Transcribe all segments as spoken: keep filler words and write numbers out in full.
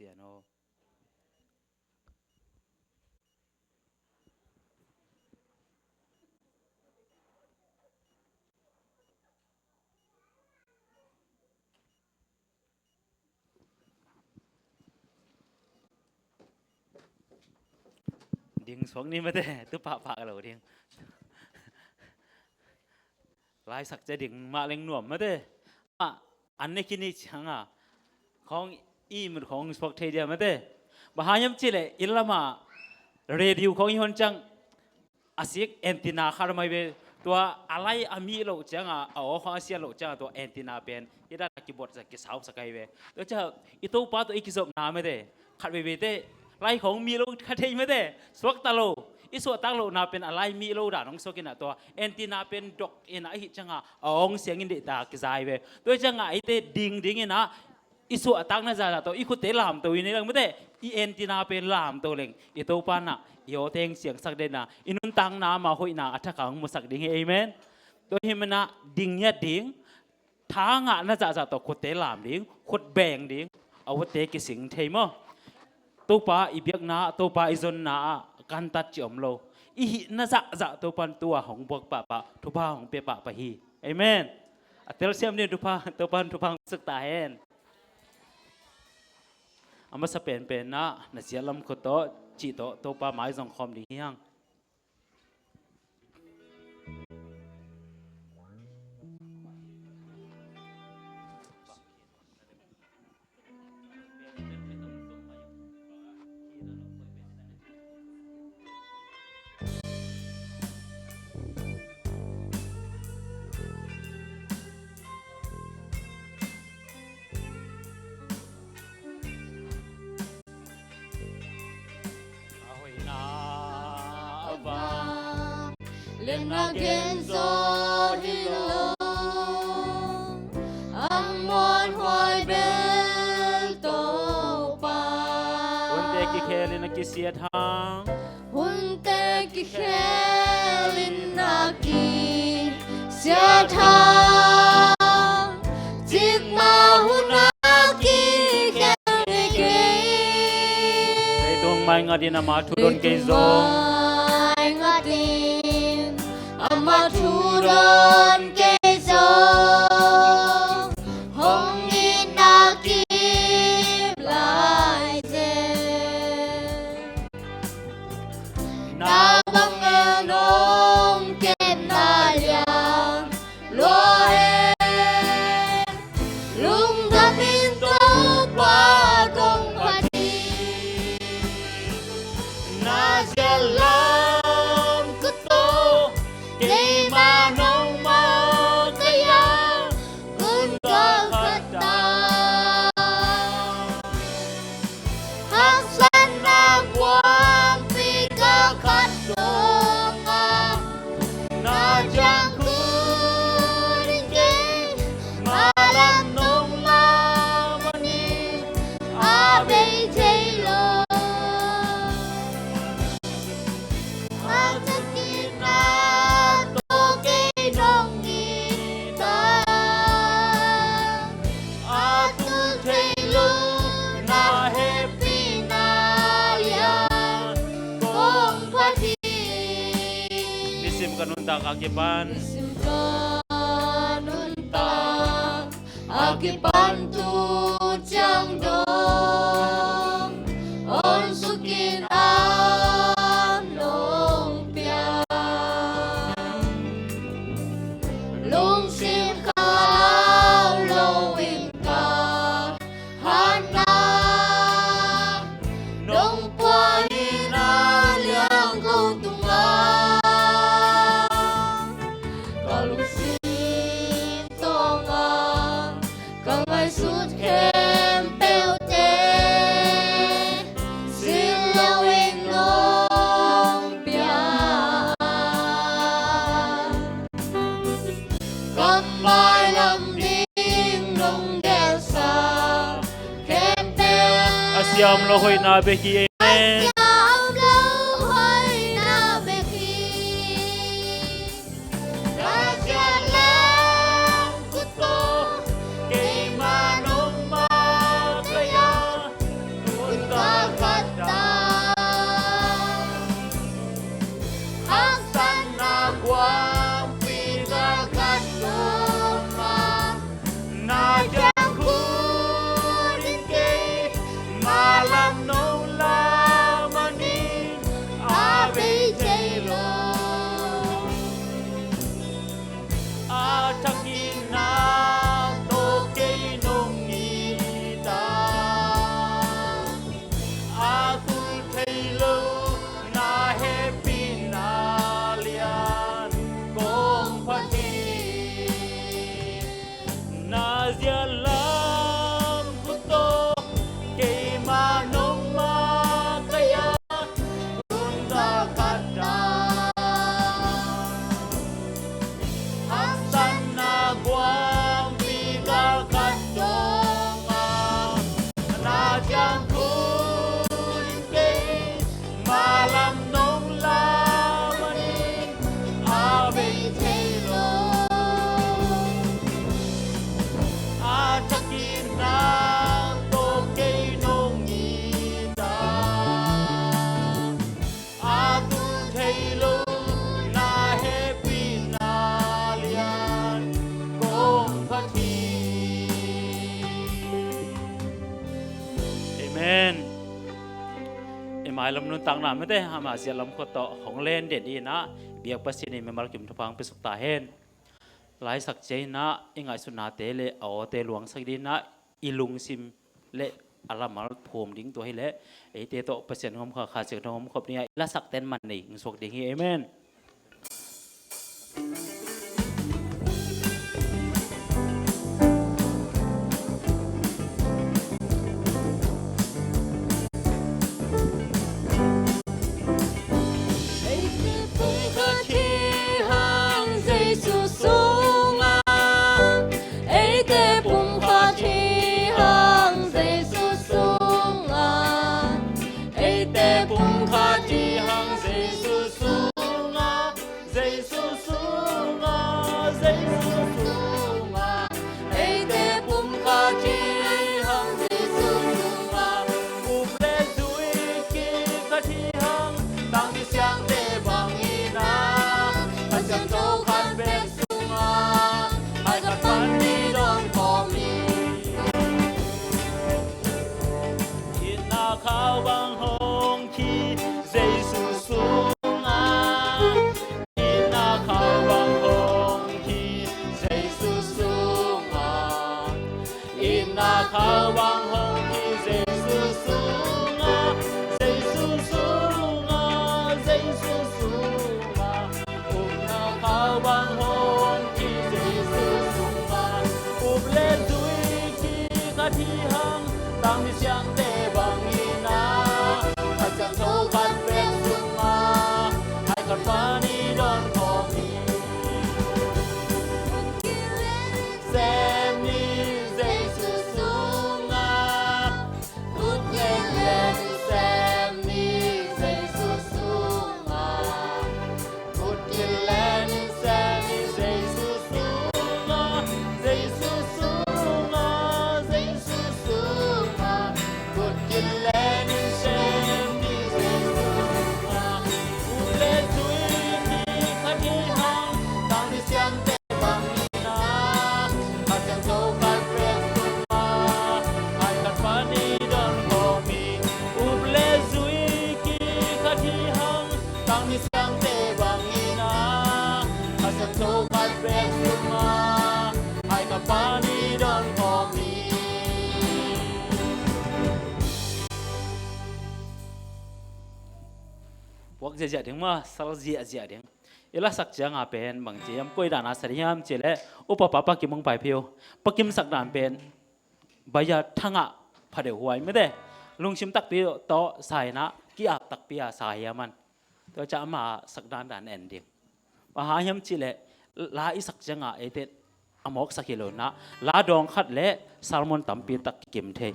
Pasian aw. Ding suak ni mate, tu pahpah ka lo ding. Laisak cia ding mah leng nuam mate. Ah, an ne kini cianga khawng i mut khawng suak thei dia mate. Bang hang hiam cihleh inn lama radio khawng i hon ciang a sik antenna khat mai ve. Tua a lai a mih loh cianga a aw khawng a siat loh cianga tua antenna pen i dan a kibot sa kisau sa kai ve. Tua cia i Topa tua i kizopna mate. Khat veivei te lai khawng mih lo kha thei mate. Suakta lo i suahtak lohna pen a lai mih lo dan hong suak inah tua antenna pen dok inah ahi cianga a awng siangin deihta kizai ve. Tua cianga eite dingding inah i suahtakna zahzah tawh i khutte lamto i nei lang mate. I antenna pen lamto leng i Topa nah i awteng siangsak dena i nuntakna ama hoihna a thakang musak ding hi. Amen. Tua hi manah ding ngiat ding. Tha ngahna zahzah tawh khutte lam ding, khut beng ding, a utte kising thei maw? Topa i biakna, Topa i zonna ah kantat ci om lo. I hihna zahzah Topan tua hong buak pahpah, thupha hong pia pahpah hi. Amen. A telsiam ding thupha, Topan thupha hong suk ta hen. A masa penpen ah na siat lam khut tawh cih tawh Topa mai zong khawm ding hi hang. A hoihna a vang lianna gen zaw hi lo. A muanhuai bel Topa. Hunte kikhelin a kisiat hang. Hunte kikhelin a kisiat hang. Cikmah hun a kikhel ni kei. Leitung maingatin ama thu don kei zong. Leitung maingatin ama thu don kei zong. Hong itna kip lai zen. Na bangin hong kepna liang lua e. Lungdamin Topa kong phat hi. Na ziat lam khut tawh keima nong makaih a kun ka khat ta. Haksatna buangpi ka khat dong a, na ciang khut in kei, malam nong lam a ni, a bei thei lo. A takina tawh kei nong it a, a tul thei lo na hehpihna lian kong phat hi. Nisim ka nuntak a kipan. Nisim ka nuntak a kipan tu ciang dong, hong suk in a nong piak. Lungsim khalau lo in ka hatna nong pua in a liang ko tungah, ka lungsim tawngah ka ngaihsut khempeuhte sil loin nong piak. Ka mailam ding nong gelsa khempeuh a siam lo hoihna bek hi. Amen. A siam lo hoihna bek hi. Na ziat lam khut tawh keima nong makaih a, nong makaih a, hun galkhat a, haksatna guangpi galkhat dong a, na ciang khun kei, malam nong lam a ni, a bei thei lo. A thakin nang tawh kei nong it a, a tu thei lo na hehpihna lian kong phat hi. Amen. I mailam nuntakna mite, ama ziat lam khut tawh hong len den dingin ah, biak Pasian in mimal kim thupha hong piasuk ta hen. Laisak ciangin ah, i ngaihsutnate le a awte luangsak dingin ah, i lungsim le a lamal phum ding tua hileh, eite tawh Pasian hong om kha, kha ciang hong om khop dingin ah, i lasakte'n man nei hong suak ding hi. Amen. Eite pumkhat hi hang Jesu sungah, eite pumkhat hi hang Jesu sungah, eite pumkhat hi hang Jesu sungah, Jesu sungah, Jesu sungah, eite pumkhat hi hang Jesu sungah, up le zui kikhat hi hang, tangpi siangte bangin ah, Kha Siangtho khat bek sungah, hai khat pan i dawn khawm hi. Itna khau bang hong khi Jesu sungah, itna khau bang hong khi Jesu sungah, itna khau bang hong khi Jesu sungah, Jesu sungah, Jesu sungah. Upna khau bang hong khi Jesu sungah, up le zui kikhat hi hang, tangpi siangte bangin ah, Kha Siangtho khat bek sungah, hai khat pan i dawn khawm hi. Sem ni Jesu sungah, ut killen sem ni Jesu sungah, ut killen sem ni Jesu sungah, Jesu sungah, Jesu sungah, ut killen sem ni Jesu sungah, up le zui kikhat hi hang, tangpi siangte bangin ah, Kha Siangtho khat bek sungah, hai khat pan i dawn khawm hi. Up le zui kikhat hi hang, tangpi siangte bangin ah, Kha Siangtho khat bek sungah, hai khat pan i dawn khawm hi. Puak ziahziah ding maw, sal ziahziah ding. I lasak ciangin pen bang ci hiam, koi dan a sa ding hiam cih leh, upapa Pa Kim hong pai phei uh. Pa Kim sak dan pen, baya thangah pha deuh huai mite. Lungsim takpi tawh sa in ah, ki-ap takpi a sa hi a man. Tua ciang ama sak dan dan en ding. Bang hang hiam cih leh, la i sak ciangin eite a mawksak hi lo in ah, la dawng khat le sermon tampi tak kikim thei.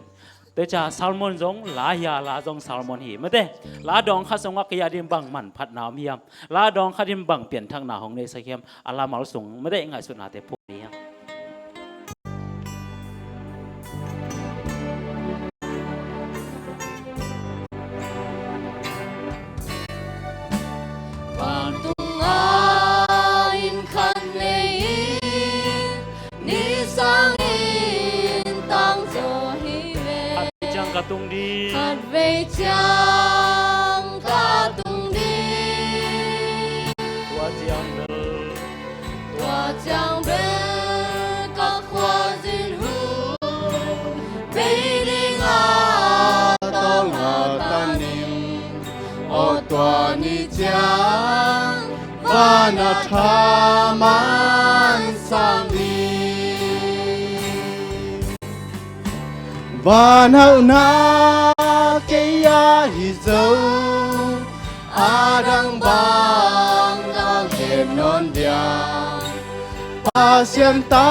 Tua ciang sermon zong la hi a, la zong sermon hi mite. La dawng khat sungah kei a ding bang manphatna om hiam, la dawng khat in bang pianthakna hong neisak hiam, a lamal sung mite i ngaihsutnate phut ni hiam. Vantung ah inn khat nei in, ni sangin tang zaw hi ve. Khat vei ciang ka tung ding. Khat vei ciang ka tung ding. Tua ciang bel. Tua ciang bel ka khuazin hun bei ding a tawlnga ta ning. Aw tua ni ciang van ah thaman sang ding. Van hauhna zo, a dang bang ka gen nawn dia. Pasian ta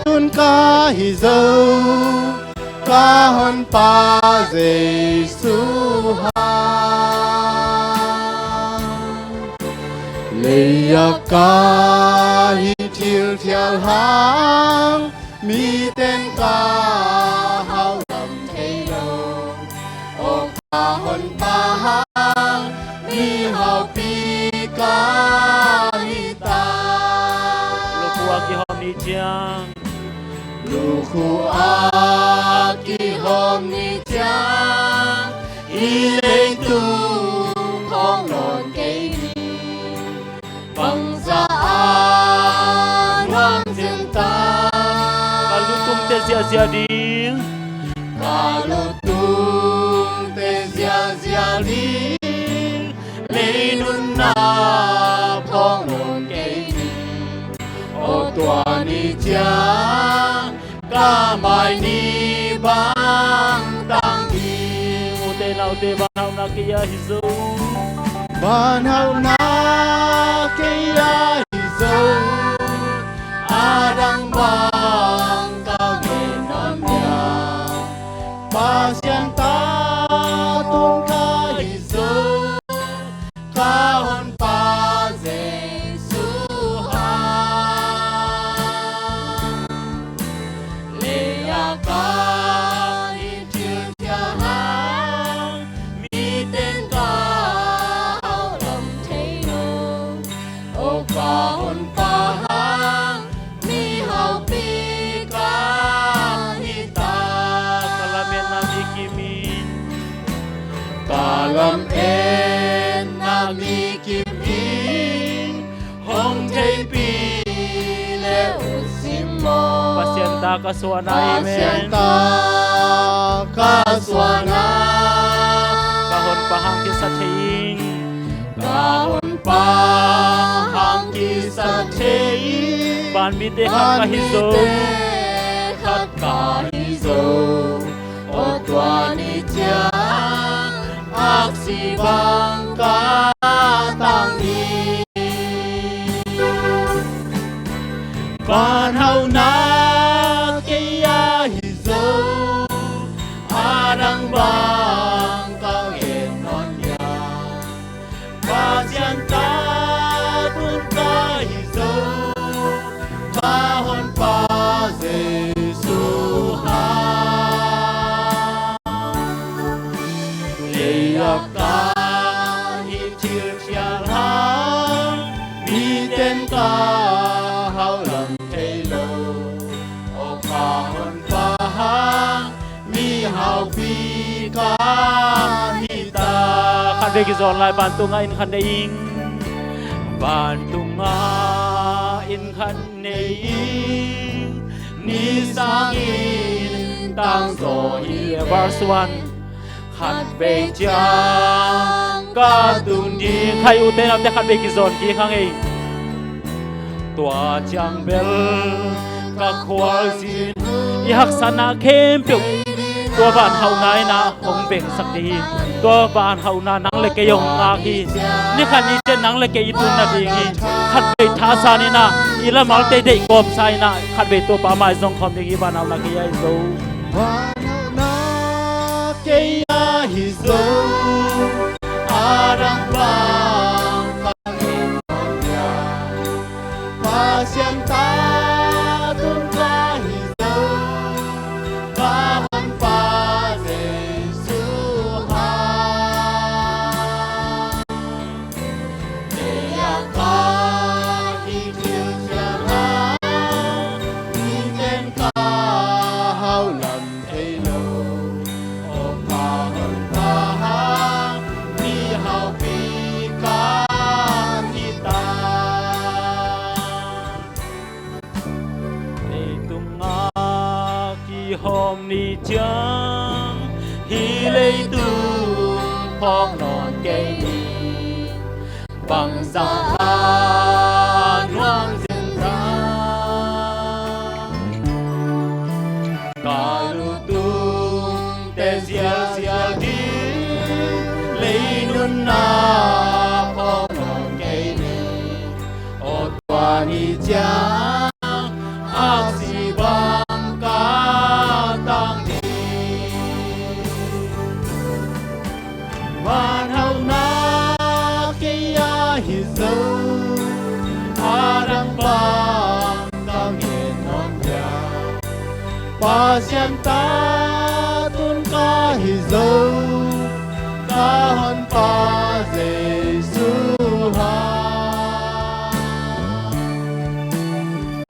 tun ka hi zo, ka honpa Jesu hang. Lei-ah ka hi thilthial hang, miten ka haulam thei lo. O ka honpa hang, mihaupi ka hi ta. Lukhu a kihawm ni ciang, lukhu a kihawm ni ciang, hih leitung phawk nawn kei ni. Bangzah a nuam zen ta. Ka lutungte ziahziah ding, ka lutungte ziahziah ding, lei nunna phawk nawn kei ni. O tua ni ciang, ka mai ni bang tang ding. Ute naute, vanhauhna kei a hi zo. Vanhauhna kei a hi zo. A dang bang ka gen nawn dia. Pasian ta tun ka hi zo, ka honpa Jesu hang. Lei-ah ka hi thilthial hang, miten ka haulam thei lo. O ka honpa hang, mihaupi ka hi ta. Ka lametna mi kim in, ka lametna mi kim in, hong theihpih le ut sim maw. Pasian ta ka suahna, amen. Pasian ta ka suahna, ka honpa hang kisa thei in. Ka honpa hang kisa thei in. Van mite khat ka hi zo. Van mite khat ka hi zo. O tua ni ciang, aksi bang ka tang ni. Vanhauhna kei a hi zo. A dang bang ka gen nawn dia. Pasian ta tun ka hi zo, ka honpa Jesu hang. Lei-ah ka hi thilthial hang, miten ka haulam thei lo. O ka honpa hang, mihaupi ka hi ta. Khatvei kizawn lai, vantungah inn khat nei ing. Vantungah inn khat nei ing. Ni sangin tangzaw hi. Verse one. Khatvei ciang ka tung ding. Khai ute naute, khatvei kizawn kik hang ei. Tua ciang bel ka khualzin, i haksatna khempeuh tua vanhauhna in ah hong vengsak ding hi. Tua vanhauhna nang le kei hong ngak hi. Ni khat ni ciang nang le kei i tun nading hi. Khatvei thasan in ah, i lamalte deih kawmsa in ah, khatvei Topa mai zong khawm ding hi. Vanhauhna kei a hi zo. Vanhauhna kei a hi zo. A dang bang ka gen nawn dia. Pasian ta tun ka hi zo, ka honpa Jesu hang. Lei-ah ka hi thilthial hang, miten ka haulam thei lo. O ka honpa hang, mihaupi ka hi ta. Leitungah kihawm ni ciang, hih leitung phawk nawn kei ni. Bangzah a nuam zen ta. Ka lutungte zialzial ding, lei nunna phawk nawn kei ni. Aw tua ni ciang aksi bang ka tang ni. Van hauhna kei a hi zo, a dang bang ka ngen nawn dia. Pasian ta tun ka hi zo, ka honpa Jesu ha.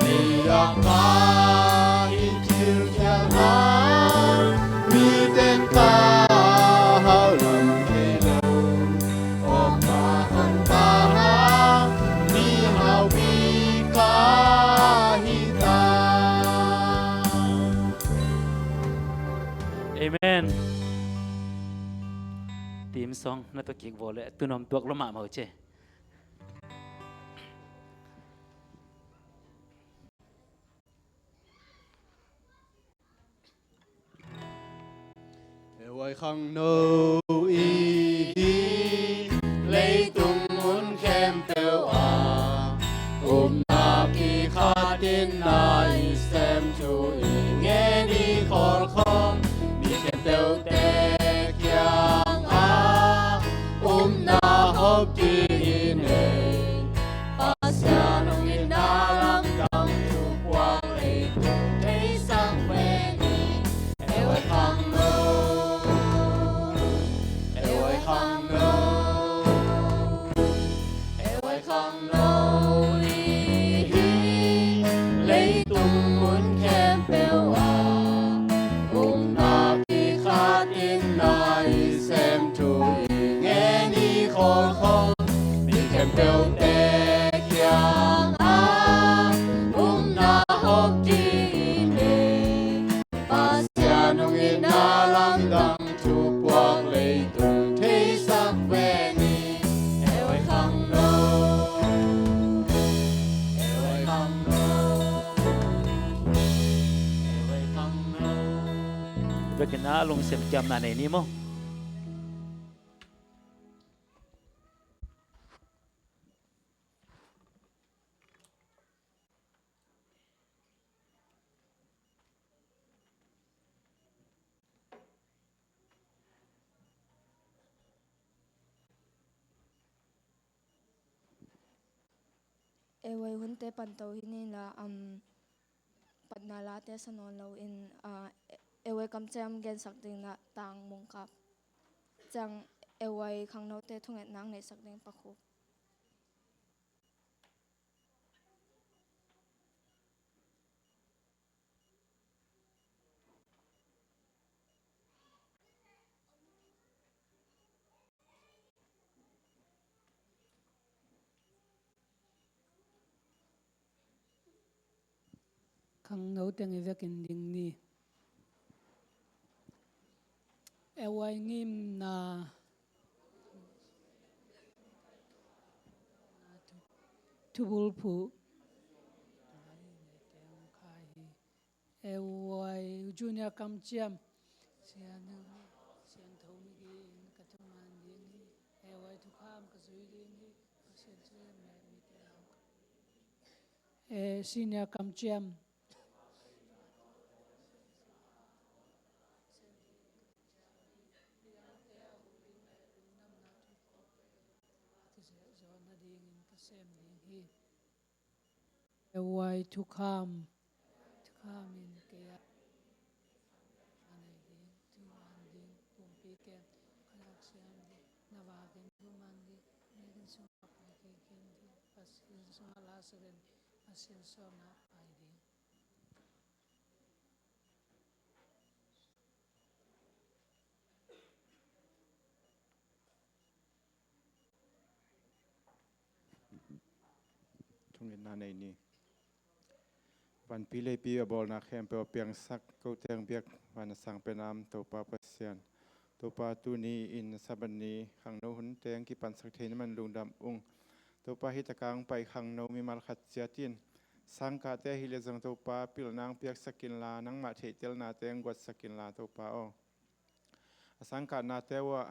Ni a ka hi thil khial ha, mi ten ka hau lam thei lo. Aw ka honpa ha, mi hau mi ka hi ta. Amen. Theme song na tawh kik vawh leh tun om tuak lua mahmah uh ci. Ei vai khangno i hi, leitung mun khempeuh ah upna kikhatin na i sem thu i ngen i khawl khawm, mi khempeuhte kiangah upna hawm kik i nei. Pasian hong itna lamdang thupuak leitung theisak ve ni. Ei vai khangno, ei vai khangno, ei vai khangno i hi, leitung mun khempeuh ah upna kikhatin na i sem thu i ngen i khawl khawm, mi khempeuhte kiangah upna hawm kik i nei. Pasian hong itna lamdang thupuak leitung theisak ve ni. Ei vai khangno, ei vai khangno, ei vai khangno. Biakinn ah lungsim kiamna nei ni maw. Ei vai hunte pan to hi ni la, um, patna late sa nawn lo in, uh, ei vai kamciam gensak ding na Tang Mung Kap. Ciang ei vai khangnote thungetna neihsak ding Pa Khup. Khangno teng i vekin ding ni. Ei vai ngimna thubulphuh. Ei vai junior kamciam. Siangtho, siangtho migi in ka thuman ding hi. Ei vai thukham ka zui ding hi. Pasian thu lem leh mite hau. Eh, senior kamciam. Ei vai thukham, thukham in kei a a nei ding, thuman ding, pumpi kem, khalak siam ding, na vakin thuman ding, nekin sungah pai kei khin ding, Pasian sungah la sakin, Pasian sungah pai ding. Thungetna nei ni. Vanpi leipi a bawlna khempeuh a piangsak ko teng biak van a sang pen a om Topa Pasian. Topa tuni in Sabbath ni khangno hun teng kipansak thei na man lungdam ung. Topa hih takah hong pai khangno mimal khat ciat in sangkahte ahih leh zong Topa pilna hong piaksak inla nangmah theihtelnate hong guatsak inla Topa aw. A sangkahnate uh ah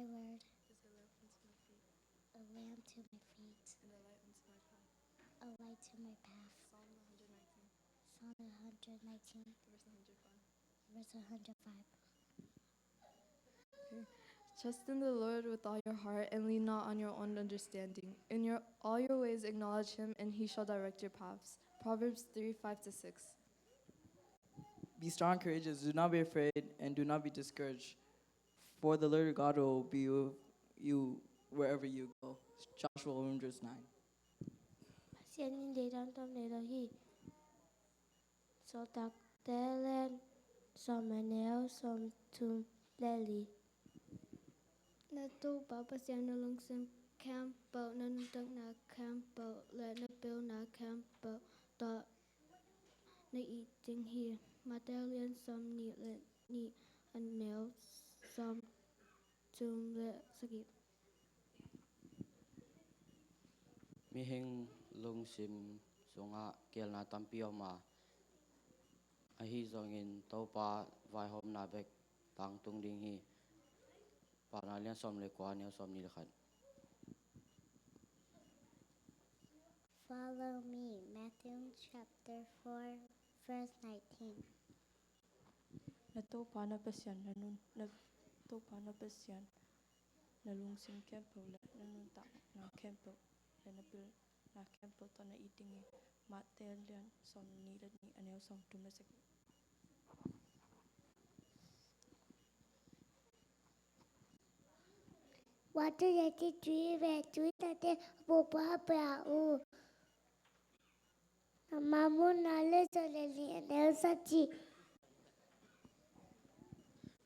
Thy word is a lamp unto my feet, a lamp to my feet, and a light unto my path, a light to my path. Psalm one hundred nineteen. Psalm one hundred nineteen, verse one hundred five. Verse one hundred five. Okay. Trust in the Lord with all your heart and lean not on your own understanding. In your all your ways acknowledge him, and he shall direct your paths. Proverbs three, five to six. Be strong, courageous. Do not be afraid, and do not be discouraged. For the Lord your God will be with you wherever you go. Joshua one verse nine. Pasian in leitung a tam nei lo hi. Sawltakte lian sawm, a neu sawmthum le li. Na Topa Pasian na lungsim khempeuh, na nuntakna khempeuh le na pilna khempeuh tawh na it ding hi. Matthai lian sawmnih le nih, a neu sawm thum le sagih. Mihing lungsim sungah kielna tampi om a, ahi zongin Topa vaihawmna bek tangtung ding hi. Paunak lian sawm le kua, neu sawmnih le khat. Follow me, Matthew chapter four, verse nineteen. Na Topa na Pasian na nun, na Topa na Pasian na lungsim khempeuh le na nuntakna khempeuh le na pilna khempeuh tawh na it ding hi. Matthai lian sawmnih le nih, a neu sawmthum le sagih. Water yati tui ve tui tate pupa pia u. Mamu na le so le li anel sa chi.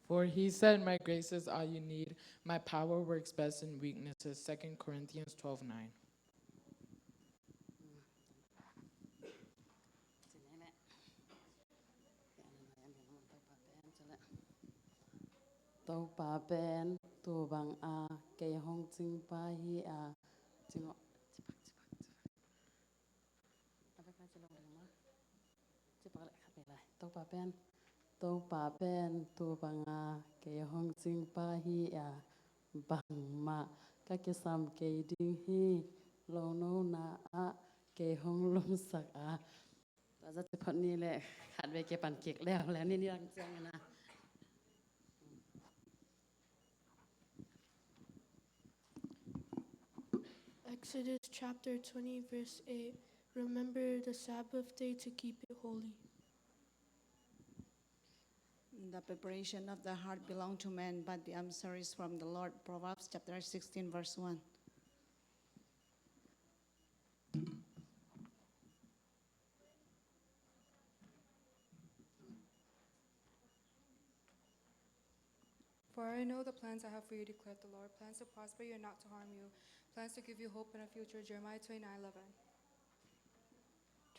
For he said, "My grace is all you need. My power works best in weaknesses." Second Corinthians twelve nine. Topa pen tu bang a kei hong cingpa hi a, cingawh, cipak, cipak, cipak. A bek lai ci lo ding ma. Cipak le khat vei lai. Topa pen, Topa pen tu bang a kei hong cingpa hi a, bangmah ka kisam kei ding hi. Lonona ah kei hong lumsak a. Tua za ci phot ni le khat vei kipan kik leu le ni ni lang ciang na. Exodus chapter twenty, verse eight. Remember the Sabbath day to keep it holy. The preparation of the heart belong to man, but the answer is from the Lord. Proverbs chapter sixteen, verse one. For I know the plans I have for you, declared the Lord, plans to prosper you and not to harm you, plans to give you hope and a future. Jeremiah twenty-nine eleven.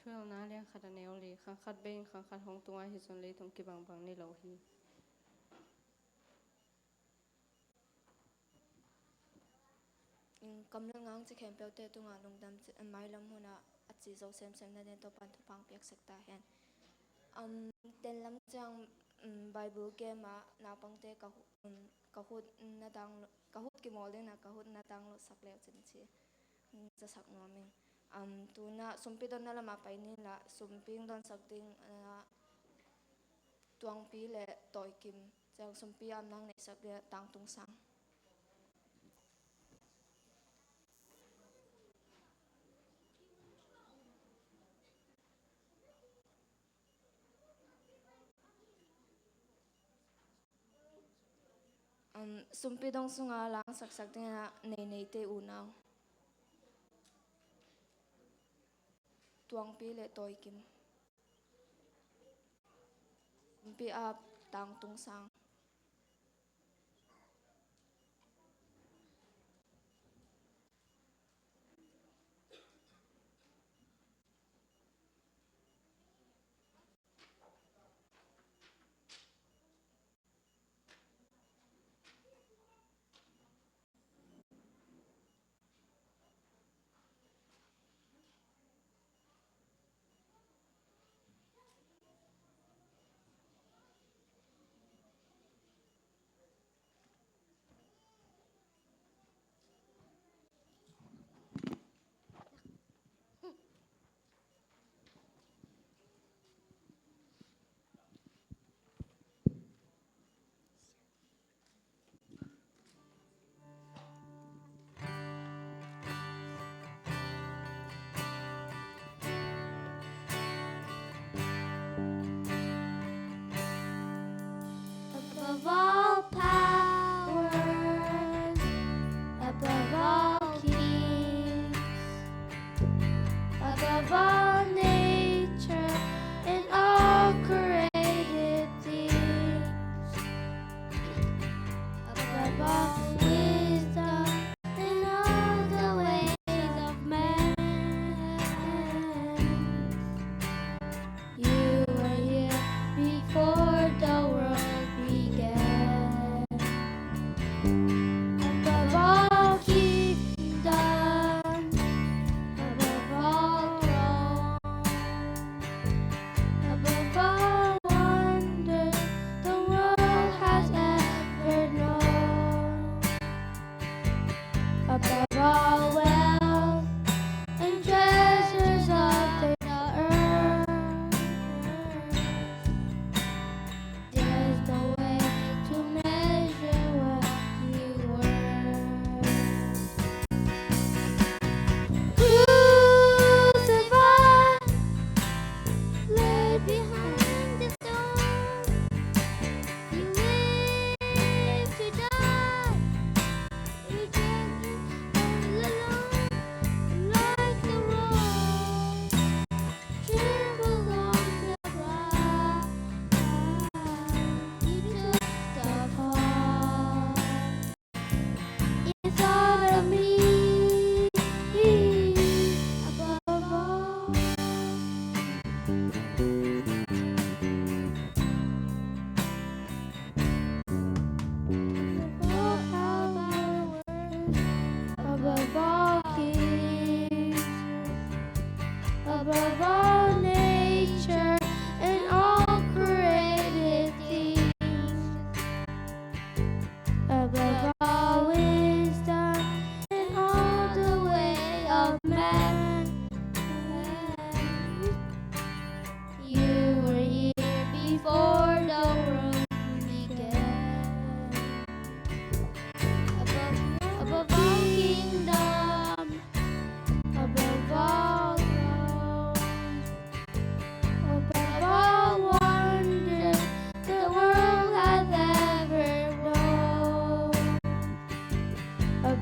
Thuhilhna lian khat a neu li, khang khat bei in khang khat hong tung a, hi zong leitung kibangbang ni lo hi. Kamleng ngang ci khempeuhte tungah lungdam ci, mailam hunah a ci zo semsem na den Topan thupha piaksak ta hen. Um, ten lam ciang, um, Bible game ah naupangte ka hu-, um, ka hut na download, ka hut kimawl dingna ka hut na download sak leu cin ci, um, zasak nuam ing. Um, tuna sumpi donna lamah pai ni la, sumpi hong donsak ding, uh, Tuangpi le Tawikim. Ciang sumpi a nang neihsak dia Tangtung Sang. Um, sumpi dong sunga langsaksak dingin a Neineite unau. Tuangpi le Tawikim. Sumpi a Tangtung Sang. Above all powers, above all kings, above all nature and all created things, above all wisdom and all the ways of man. You were here before the world began.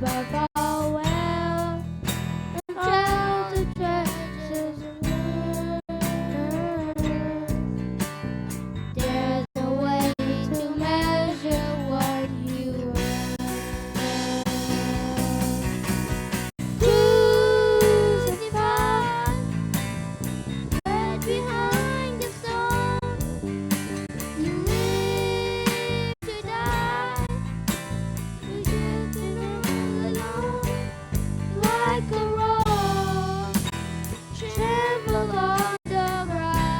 above all wealth and all the treasures of earth. There's no way to measure what you earn. Crucified, laid behind the stone, you live to die, rejected all alone, like a rose trampled on the ground.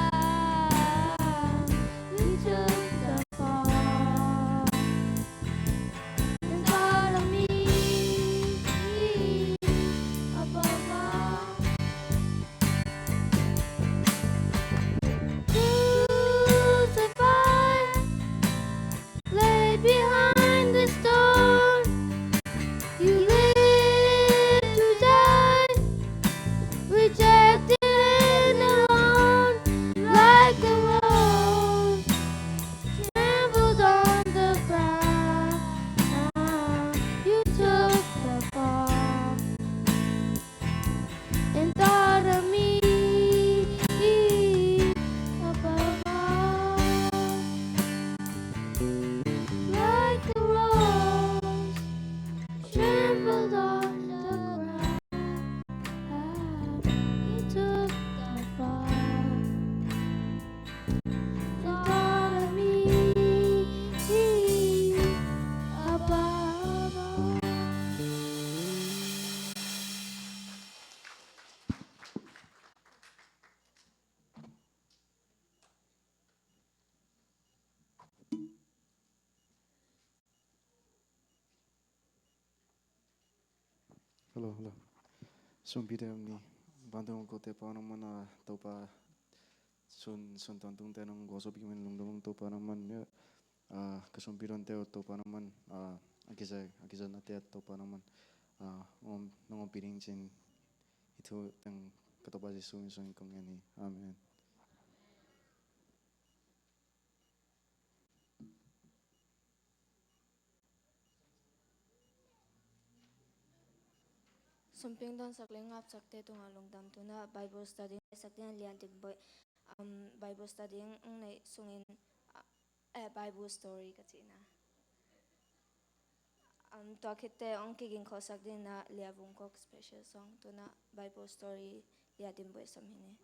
You took the fall and thought of me above all. Crucified, laid behind the stone, you live to die, rejected and alone, like a rose trampled on the ground. You took the fall and thought of me above all. Like a rose trampled on the ground, you took the fall and thought of me above all. Hello, hello. Sumpite om ni. Vantung kote pa nang man a, Topa sun, sun tawntung te nang gualzo bik man lungdam ung. Topa nang man, a, ka sumpi dawnte uh Topa nang man, a, a kiza, a kiza nate uh Topa nang man, a, nang om, nang om pi ding cin. Hih thu teng ka Topa Jesu min suangin kong ngen hi. Amen. Sumping dawnsak le ngapsakte tungah lungdam. Tuna Bible study sak ding a Lian Dim Boih, um, Bible study ong neih sungin, uh, eh, Bible story ka cihna. Um, tua khitte ong kiging khawhsak ding na Lia Vung Kok special song, tuna Bible story Lian Dim Boih sam hi ni.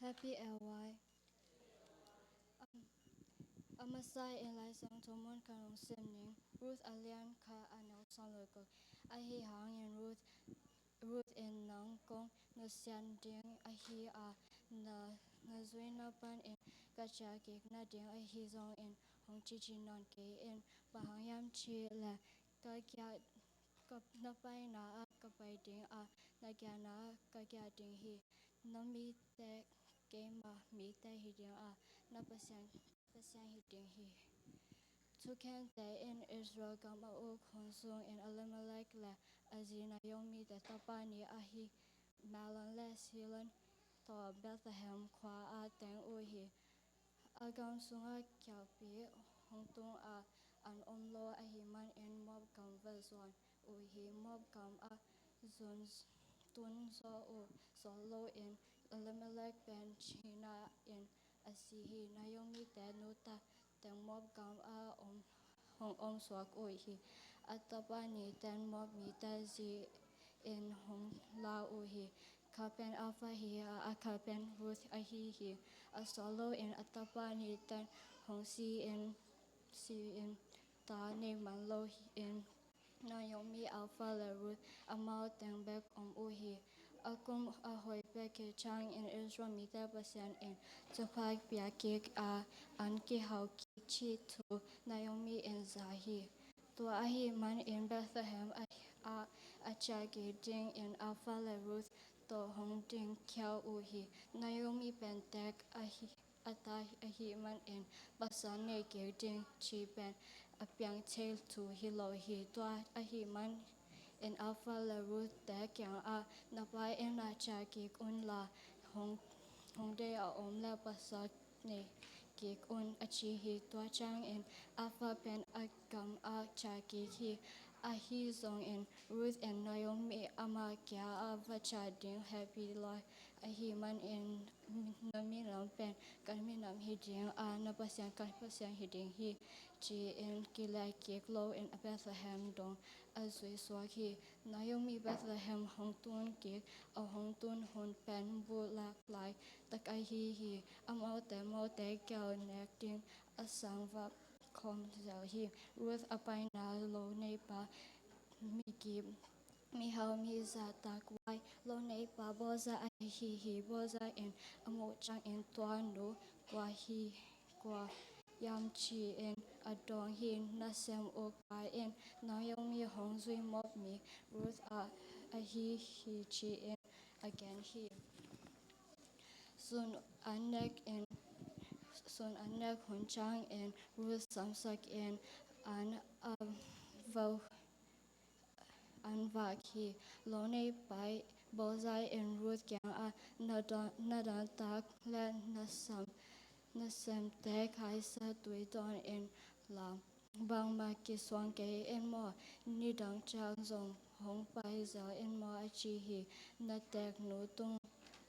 Happy L Y. A masa in Lai Siangtho mun khat hong sim ning. Ruth a lian khat a neu sawm le guk. Ahi hangin Ruth, Ruth in nang kong nusiat ding ahi a, na, na zuihna panin ka ciah kik nading ahi zongin hong cici nawn kei in. Bang hang hiam cih leh ka kiang, ka, na paina ah ka pai ding a, na kiangah ka kiang ding hi. Na mite keima mite hi ding a, na Pasian, Pasian hi ding hi. Thukhente in Israel gam a uk hun sungin Elimelek le a zi Naomi te tapa ni ahi Mahlon le Kilion tawh Bethlehem khua ah teng uh hi. A gam sungah kiakpi hong tung a, an om lo ahih manin Moab gam va zuan uh hi. Moab gam ah zun tun zaw uh, sawt loin Elimelek pen cina in a si hi. Naomi te nu ta teng Moab gam ah om, hong om suak uh hi. A tapa ni ten Moab mite zi in hong la uh hi. Khat pen Orpah hi a, a khat pen Ruth ahi hi. A sawt loin a tapa ni ten hong si in, si in ta nei man lo hi in, Naomi, Orpah le Ruth amau teng bek om uh hi. A kum a hoih pek khit ciangin Israel mite Pasian in thupha pia kik a, an kihau kik cih thu Naomi in za hi. Tua ahih manin Bethlehem ah a, a ciah kik dingin Orpah le Ruth tawh hong dingkhia uh hi. Naomi pen teek ahi, a ta ahih manin pasal nei kik ding cih pen a piang thei thu hi lo hi. Tua ahih manin Orpah le Ruth te kiangah, "Na pa inn ah ciah kik unla, hong, hong deih a om le pasal nei kik un," a ci hi. Tua ciangin Orpah pen a gamah ciah kik hi. Ahi zongin Ruth in Naomi ama kiangah va ciah ding hehpih lo ahih manin, "Na minam pen ka minam hi ding a, na Pasian ka Pasian hi ding hi," ci-in kile kik loin Bethlehem dong a zui suak hi. Naomi Bethlehem hong tun kik, a hong tun hun pen bulak laitak ahi hi. Amaute amaute kiang nek ding a sang va khawm zel hi. Ruth a paina lo neipa, migim, mihau, mizahtak, vai lo neipa Boaz ahi hi. Boaz in a muh ciangin, "Tua nu kua hi, kua hiam?" ci-in a dong hi. Nasem uk pa in Naomi hong zui mawk mi Ruth a, ahi hi ci-in a gen hi. Sun an nek in, sun an nek hun ciangin Ruth samsak in an, a, vau an vak hi. Lo neipa Boaz in Ruth kiangah, "Na dan, na dantak le na sam, na semte khaisa tui dawn in la, bangmah kisuang kei in maw? Nidang ciang zong hong pai zel in maw?" a ci hi. "Na teeknu tung,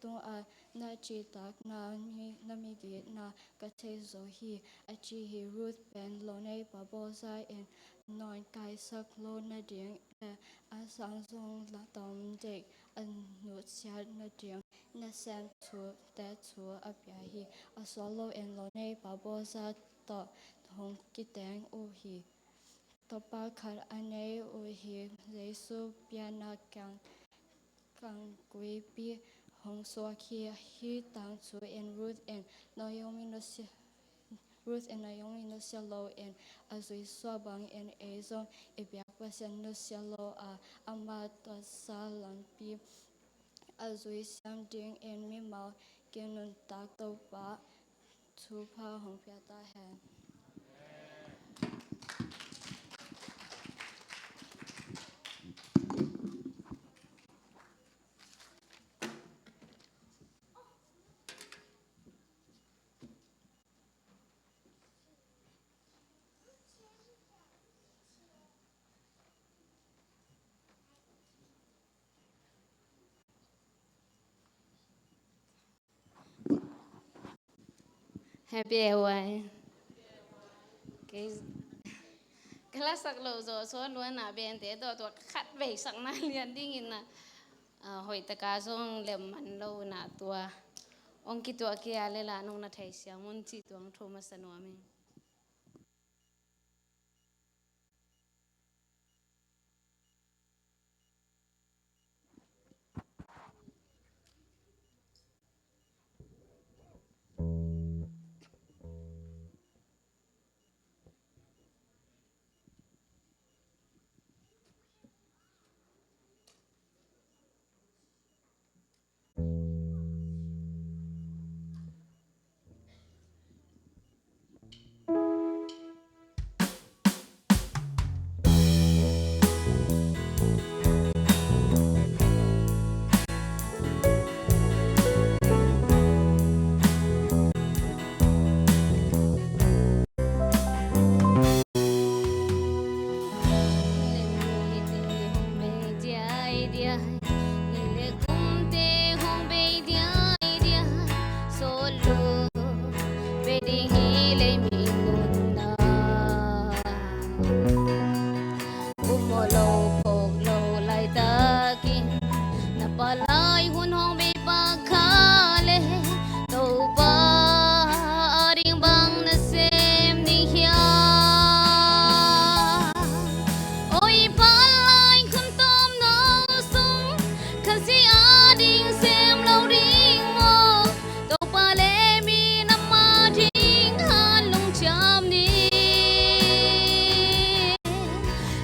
tungah na cihtakna, mi, na migitna ka thei zo hi," a ci hi. Ruth pen lo neipa Boaz in nawn kaisak lo nading le a sang zong la tom deih a nutsiat nading nasem thute thu a pia hi. A suak loin lo neipa Boaz tawh hong kiteng uh hi. Topa khat a nei uh hi. Jesu pianna kiang, kangkuipi hong suak hi. Hih tangthu in Ruth in Naomi nusia, Ruth in Naomi nusia loin a zuisuah bangin ei zong i biak Pasian nusia lo a, ama tuahsa lampi a zui siam dingin mimal kinuntak Topa thupha hong pia ta hen. Happy A Y. Kei ka lasak loh zawh suan luan ah bente tawh tua khat vei sakna lian dingin ah, ah, hoih taka zong lem man lo na tua hong kituah kei a leh la nong na theisiam un cih tua hong thu masa nuam ing. Kum aw lo phawk lo laitakin na palai hun hong bei pak kha leh Topa ading bang na sem ding hiam? Oi palai hun tawm no sung Khazih ading sem lo ding maw? Topa le minam ading han lungciam ni.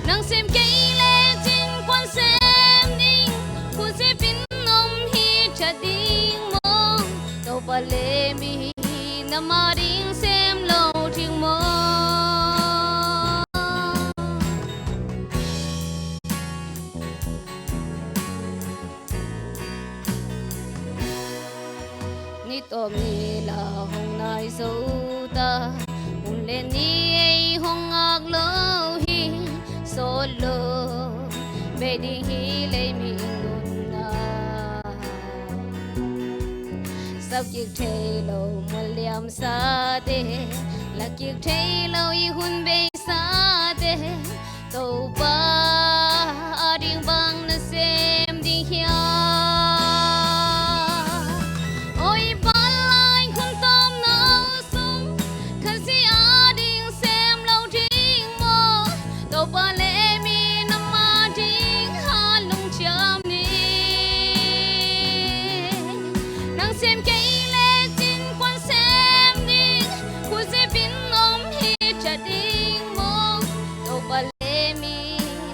Nang sem kei le cin kuan sem ding, khut zepin om hi ṭha ding maw? Topa le mi na ma ding sem lo ding maw? Ni tawp ni la hong nai zo ta, hun le ni ei hong ngak lo hi. Sawt lo bei ding hi lei mi nunna. Sap kik thei lo mual liam sate, la kik thei lo i hun bei sate, Topa a ding bang na sem ding hiam? Oi, palai hun tawm na sung, Khazih a ding sem lo ding maw? Topa le mi na ma ding ha lungciam ni. Nang sem kei le cin kuan sem ding, khuzip in om hi ṭha ding maw? Topa le mi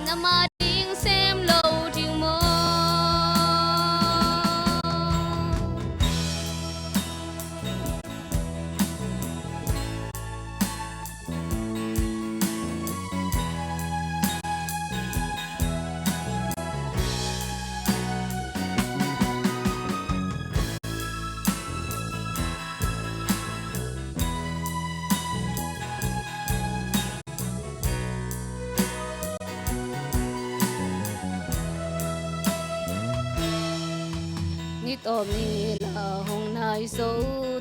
na ma ding sem lo ding maw? Ni tawp ni la hong nai zo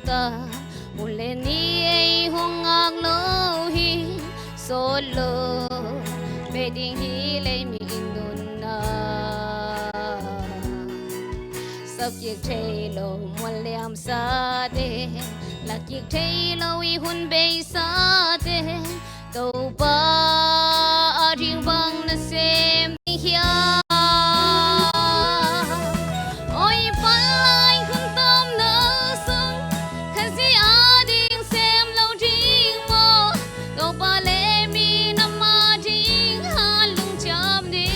ta, hun le ni ei hong ngak lo hi. Sawt lo bei ding hi lei mi nunna. Sap kik thei lo mual liam sate, la kik thei lo i hun bei sate, Topa a ding bang na sem ding hiam? Oi, palai hun tawm na sung, Khazih a ding sem lo ding maw? Topa le mi na ma ding ha lungciam ni.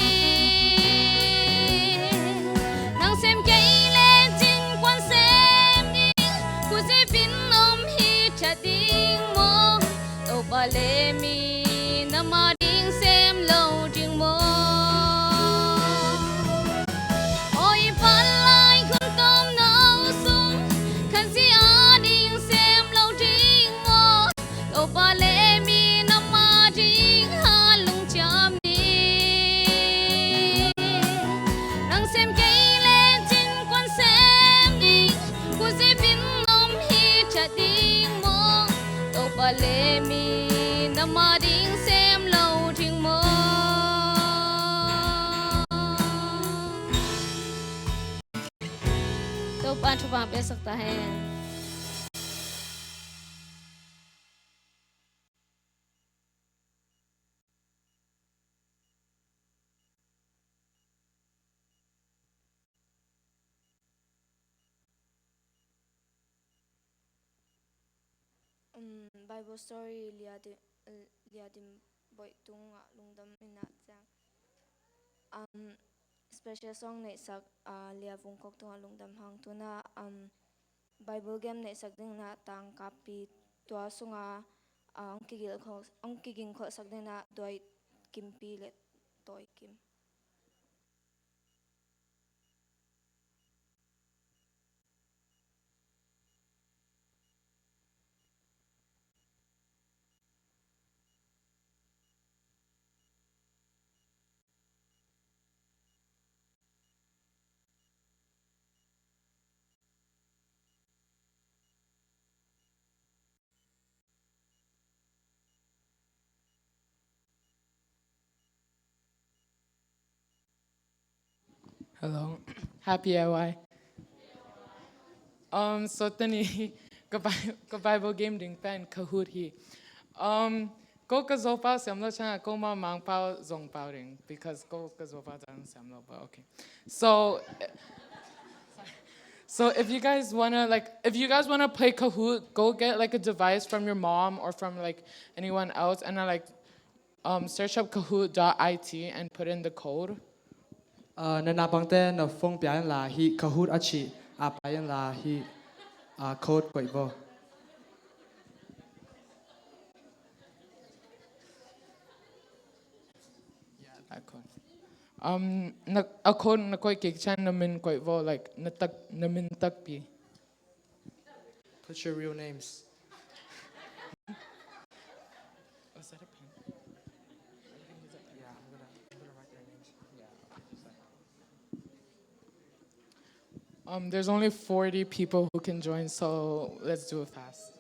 Nang sem kei le cin kuan sem ding, khuzip in om hi ṭha ding maw? Topa le mi na ma ding sem lo ding maw? Oi, palai hun tawm na sung, Khazih a ding sem lo ding maw? Topa le mi na ma ding ha lungciam ni. Nang sem kei le cin kuan sem ding, khuzip in om hi ṭha ding maw? Topa le mi na ma ding sem lo ding maw? Topa thupha pia sak ta hen. Um, Bible story Lia Di-, Lia Dim Boih tungah lungdam in ah ciang. Um, special song neihsak, ah, Lia Vung Kok tungah lungdam hang. Tu-in ah, um, Bible game neihsak dingin ah tangkapi tua sungah, ah, hong kigil khol-, hong kiging kholhsak dingin ah Duai Kimpi le Tawi Kim. Hello. Happy A Y. Um, so tuni ka Bi-, ka Bible game ding pen Kahoot hi. Um, ko ka Zopau siam lo ciangin ko ma Mangpau zong pau ding, because ko ka Zopau zong siam lo, but okay. So, so if you guys wanna, like, if you guys wanna play Kahoot, go get, like, a device from your mom or from, like, anyone else, and then, like, um, search up kahoot dot I T and put in the code. Uh, na naupangte na phone pia in la, hih Kahoot a cih A pai in la hi, a, code koih vo. Yeah, that code. Um, na, a code na koih kik ciang na min koih vo, like, na tak, na min takpi. Put your real names. Oh, is that a pen? Yeah, I'm gonna, I'm gonna write their names. Yeah. Um, there's only forty people who can join, so let's do it fast.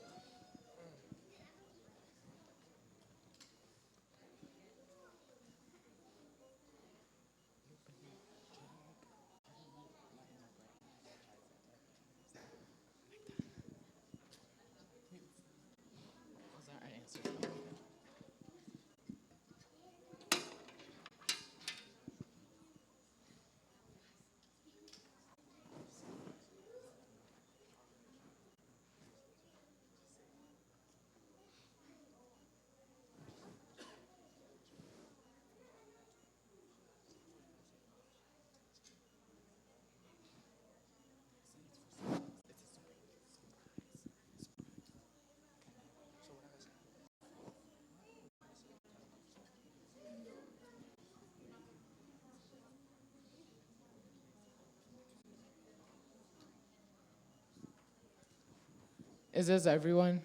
Is this everyone?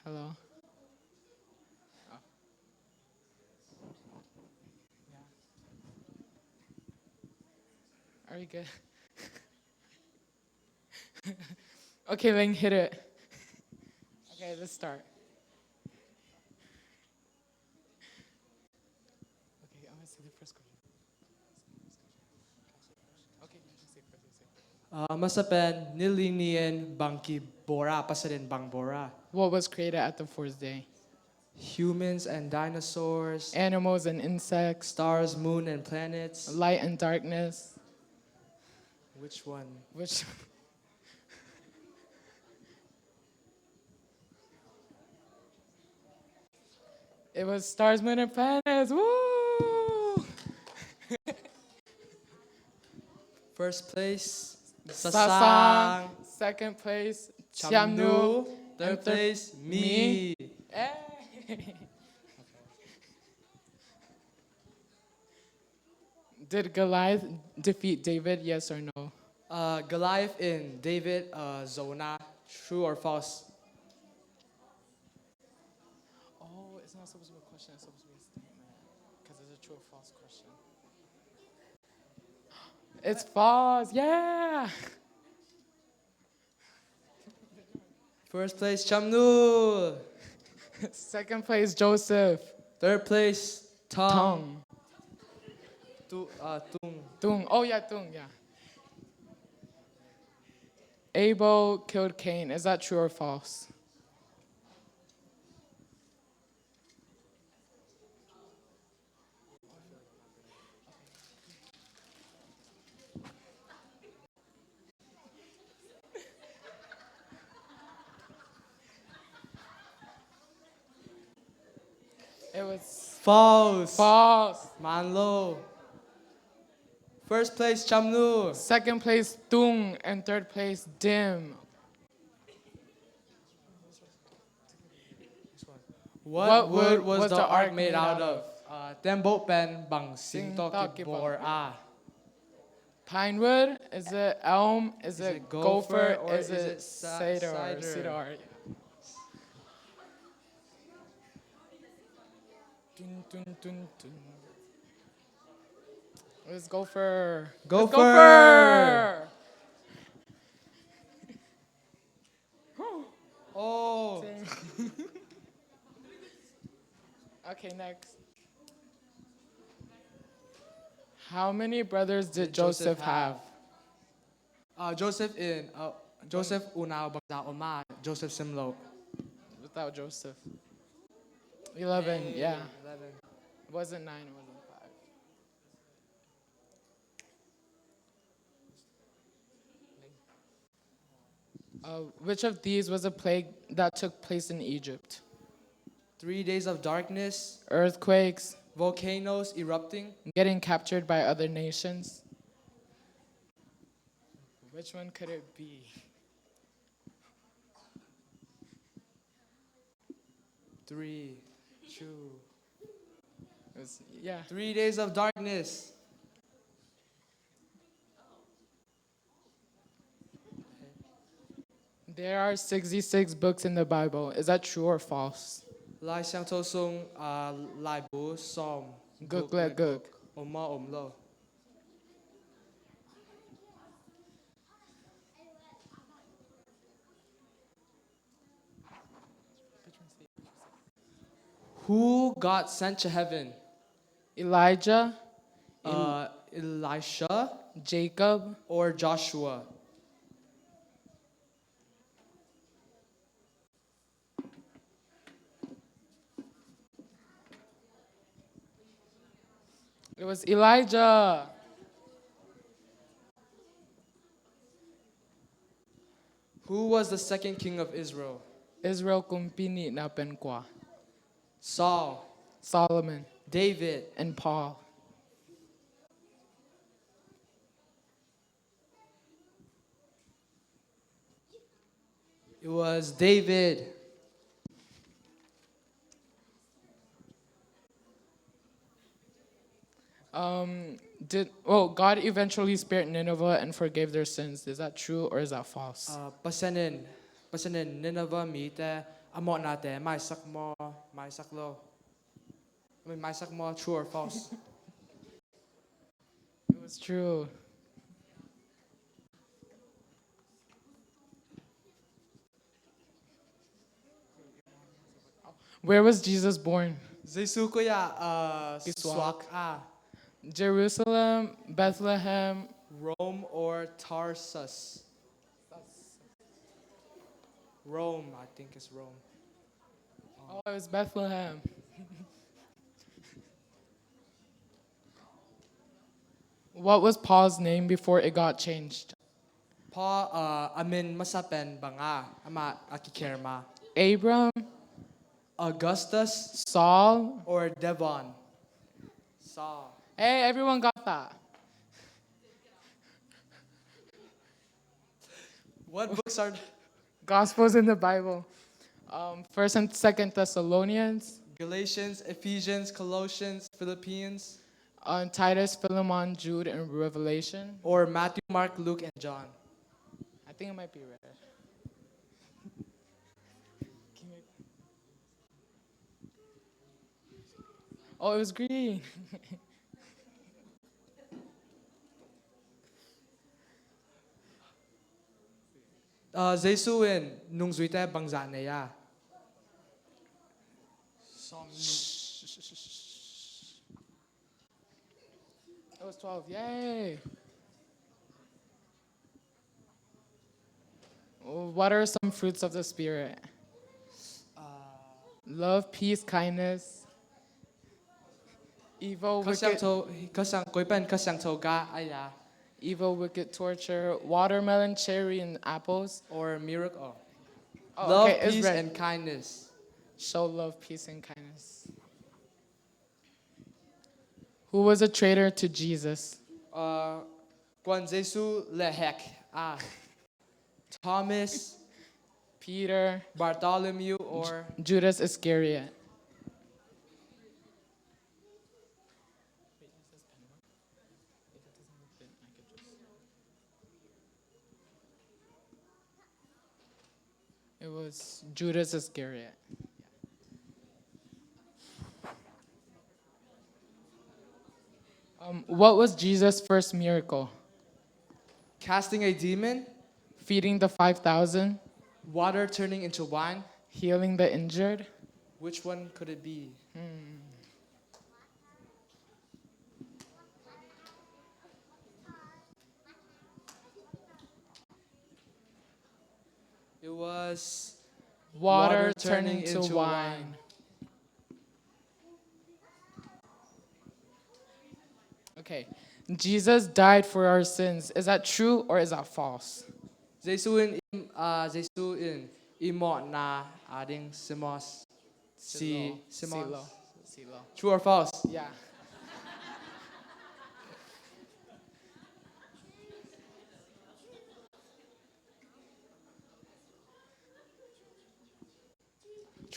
Hello? Oh. Yeah. Are we good? Okay, Ling, hit it. Okay, let's start. Okay, I wanna see the first question. Okay, you say first, you say first. Uh, masa pen, ni li ni in bang kibawla, Pasian in bang bawla? What was created at the fourth day? Humans and dinosaurs. Animals and insects. Stars, moon, and planets. Light and darkness. Which one? Which? It was stars, moon, and planets. Woo! First place, Sasang. Sasang. Second place, Chamnu. Chamnu. Third place, me. Hey. Did Goliath defeat David? Yes or no? Uh, Goliath in David, uh, zona. True or false? Oh, it's not supposed to be a question. It's supposed to be a statement. 'Cause it's a true or false question. It's false. Yeah. First place, Chamnu. Second place, Joseph. Third place, Tong. Tong. Tu-, uh, Tung. Tung. Oh, yeah, Tung, yeah. Abel killed Cain. Is that true or false? It was false. False. Manlo. First place, Chamnu. Second place, Tung. And third place, Dim. What wood was the ark made out of? Uh, tembaw pen bang sing tawh kibawla? Pine wood? Is it elm? Is it gopher? Is it cedar? Cedar. Tun, tun, tun, tun. It's gopher. Gopher. It's gopher. Oh. Okay, next. How many brothers did Joseph have? Uh, Joseph in, uh, Joseph unau bangzah om a, Joseph simlo. Without Joseph. Eleven, yeah. Eleven. It wasn't nine, it wasn't five. Uh, which of these was a plague that took place in Egypt? Three days of darkness. Earthquakes. Volcanoes erupting. Getting captured by other nations. Which one could it be? Three, two. It's, yeah. Three days of darkness. There are sixty-six books in the Bible. Is that true or false? Lai Siangtho sung, ah, laibu sawm guk le guk om maw, om lo? Who God sent to heaven? Elijah, El- uh, Elisha, Jacob, or Joshua? It was Elijah. Who was the second king of Israel? Israel kumpi nihna pen kua? Saul, Solomon, David, and Paul. It was David. Um, did, oh, God eventually spared Nineveh and forgave their sins. Is that true or is that false? Uh, Pasian in, Pasian in Nineveh mite a mawhnate maisak maw, maisak lo? I mean, maisak maw, true or false? It was true. Where was Jesus born? Jesu koi ah, uh, kisuak a? Jerusalem, Bethlehem, Rome or Tarsus? Rome, I think it's Rome. Oh, it was Bethlehem. What was Paul's name before it got changed? Paul, uh, a min masa pen bang a, amah a kikher ma? Abram, Augustus, Saul, or Devon? Saul. Hey, everyone got that. What books are Gospels in the Bible? Um, First and Second Thessalonians, Galatians, Ephesians, Colossians, Philippians, uh, Titus, Philemon, Jude, and Revelation, or Matthew, Mark, Luke, and John? I think it might be red. Oh, it was green. Uh, Jesu in nungzuite bangzah nei a? It was twelve. Yay! What are some fruits of the Spirit? Uh, love, peace, kindness. Evil, wicked. Kha Siangtho, Kha Siang, koi pen Kha Siangtho ga a ya? Evil, wicked, torture, watermelon, cherry, and apples. Or miracle. Oh, love, okay, it's peace, red. And kindness. Show love, peace, and kindness. Who was a traitor to Jesus? Uh, kuan Jesu lehhek a? Thomas, Peter, Bartholomew, or Judas Iscariot? It was Judas Iscariot. Um, what was Jesus' first miracle? Casting a demon. Feeding the five thousand. Water turning into wine. Healing the injured. Which one could it be? Hmm. It was water turning into wine. Okay. Jesus died for our sins. Is that true or is that false? Jesu in, uh, Jesu in i mawhna ading simos. Si, simos. True or false? Yeah.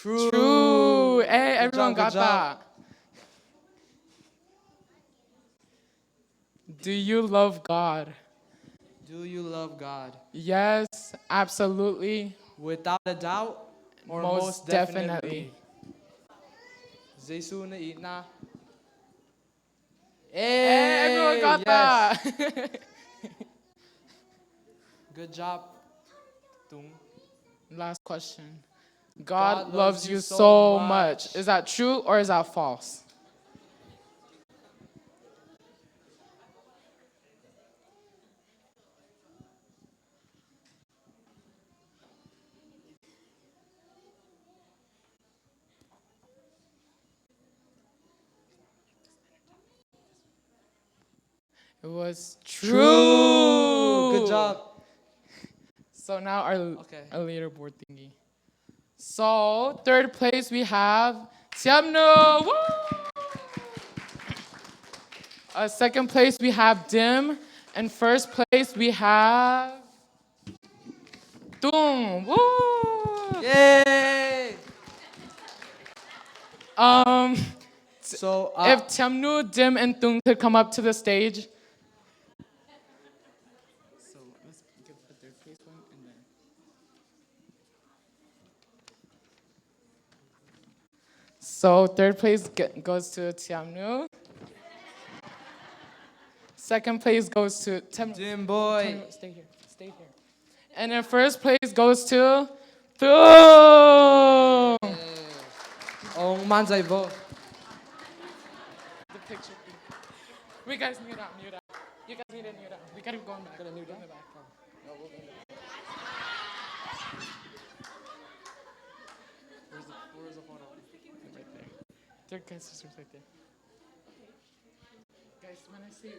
True. True. Hey, everyone got that. Do you love God? Do you love God? Yes, absolutely. Without a doubt, or most definitely. Jesu na itna. Hey, everyone got that. Good job, Tung. Last question. God loves you so much. Is that true or is that false? It was true. Good job. So now our, okay, our leaderboard thingy. So third place we have Tiamnu. Woo! Uh, second place we have Dim, and first place we have Tung. Woo! Yay! Um, so, uh, if Tiamnu, Dim, and Tung could come up to the stage. So let's give the third place one and then. So third place g- goes to Tiamnu. Second place goes to Tem- Dim boy. Tem- stay here. Stay here. And then first place goes to Tung. Ong manzai bo. The picture. We guys, kneel down, kneel down. You guys need to kneel down. We gotta go in the back. Gotta kneel down? In the back. No, we'll go in the back. Where's the, where's the photo? Right there. There, guys, just right there. Guys, when I say,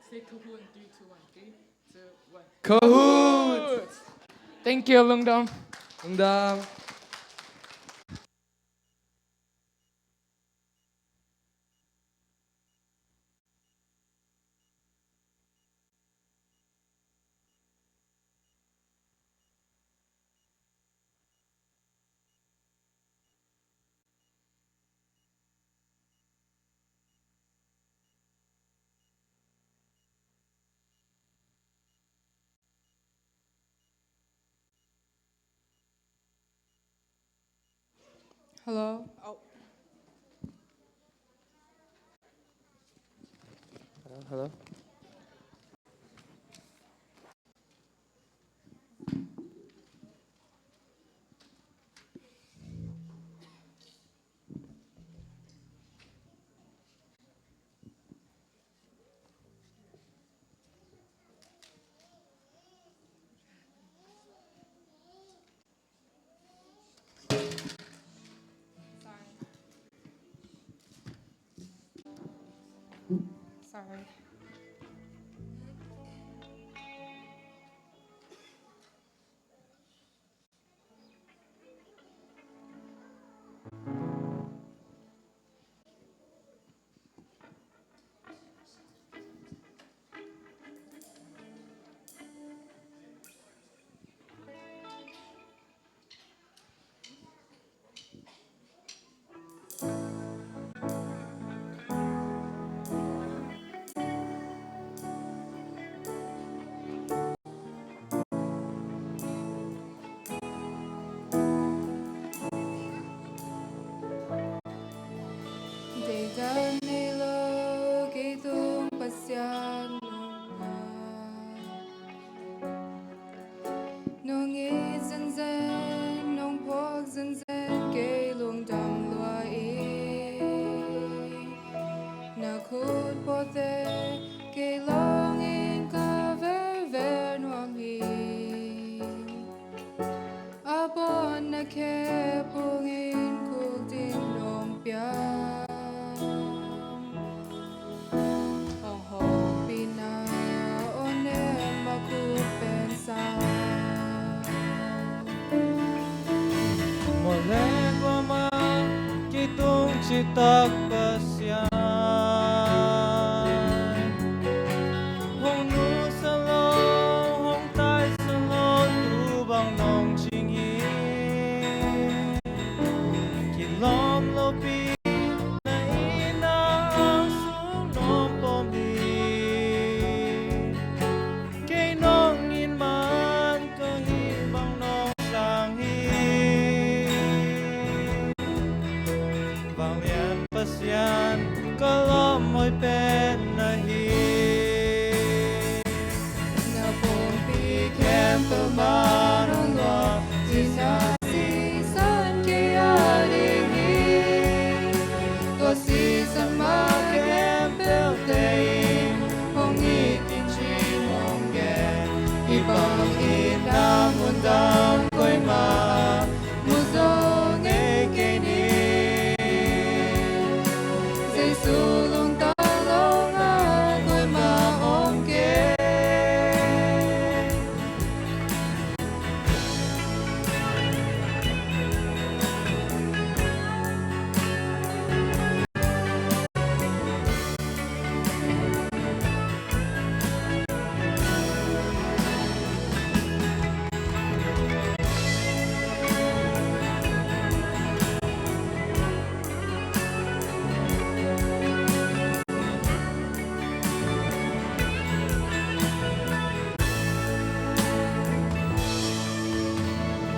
say Kahoot in three, two, one. Three, two, one. Kahoot! Thank you, Lungdam. Lungdam. Hello. Oh. Hello, hello. Sorry. Deidan nei lo kei tung Pasian nungak. Nong it zenzen, nong phawk zenzen, kei lungdam lua ing. Na khut pawlte kei lawngin ka velvel nuam hi. A bawn na khe pungin khuk dim nong pia. Hong hawmpihna aw nem a khut pen sa. Mawh leh kuamah kei tung citak Pasian. Hong nusia lo, hong taisa lo, tu bang nong cing hi. Pasian ka lawm hoih pen na hi. Na pumpi khempeuh mah hong luah cihna sisan kei a ding hi. Tua sisan mah khempeuhte in hong it in ci hong gen. Hih bang itna mundang koimah mu zo ngei kei ni. Jesu lungtang lo na koimah om kei.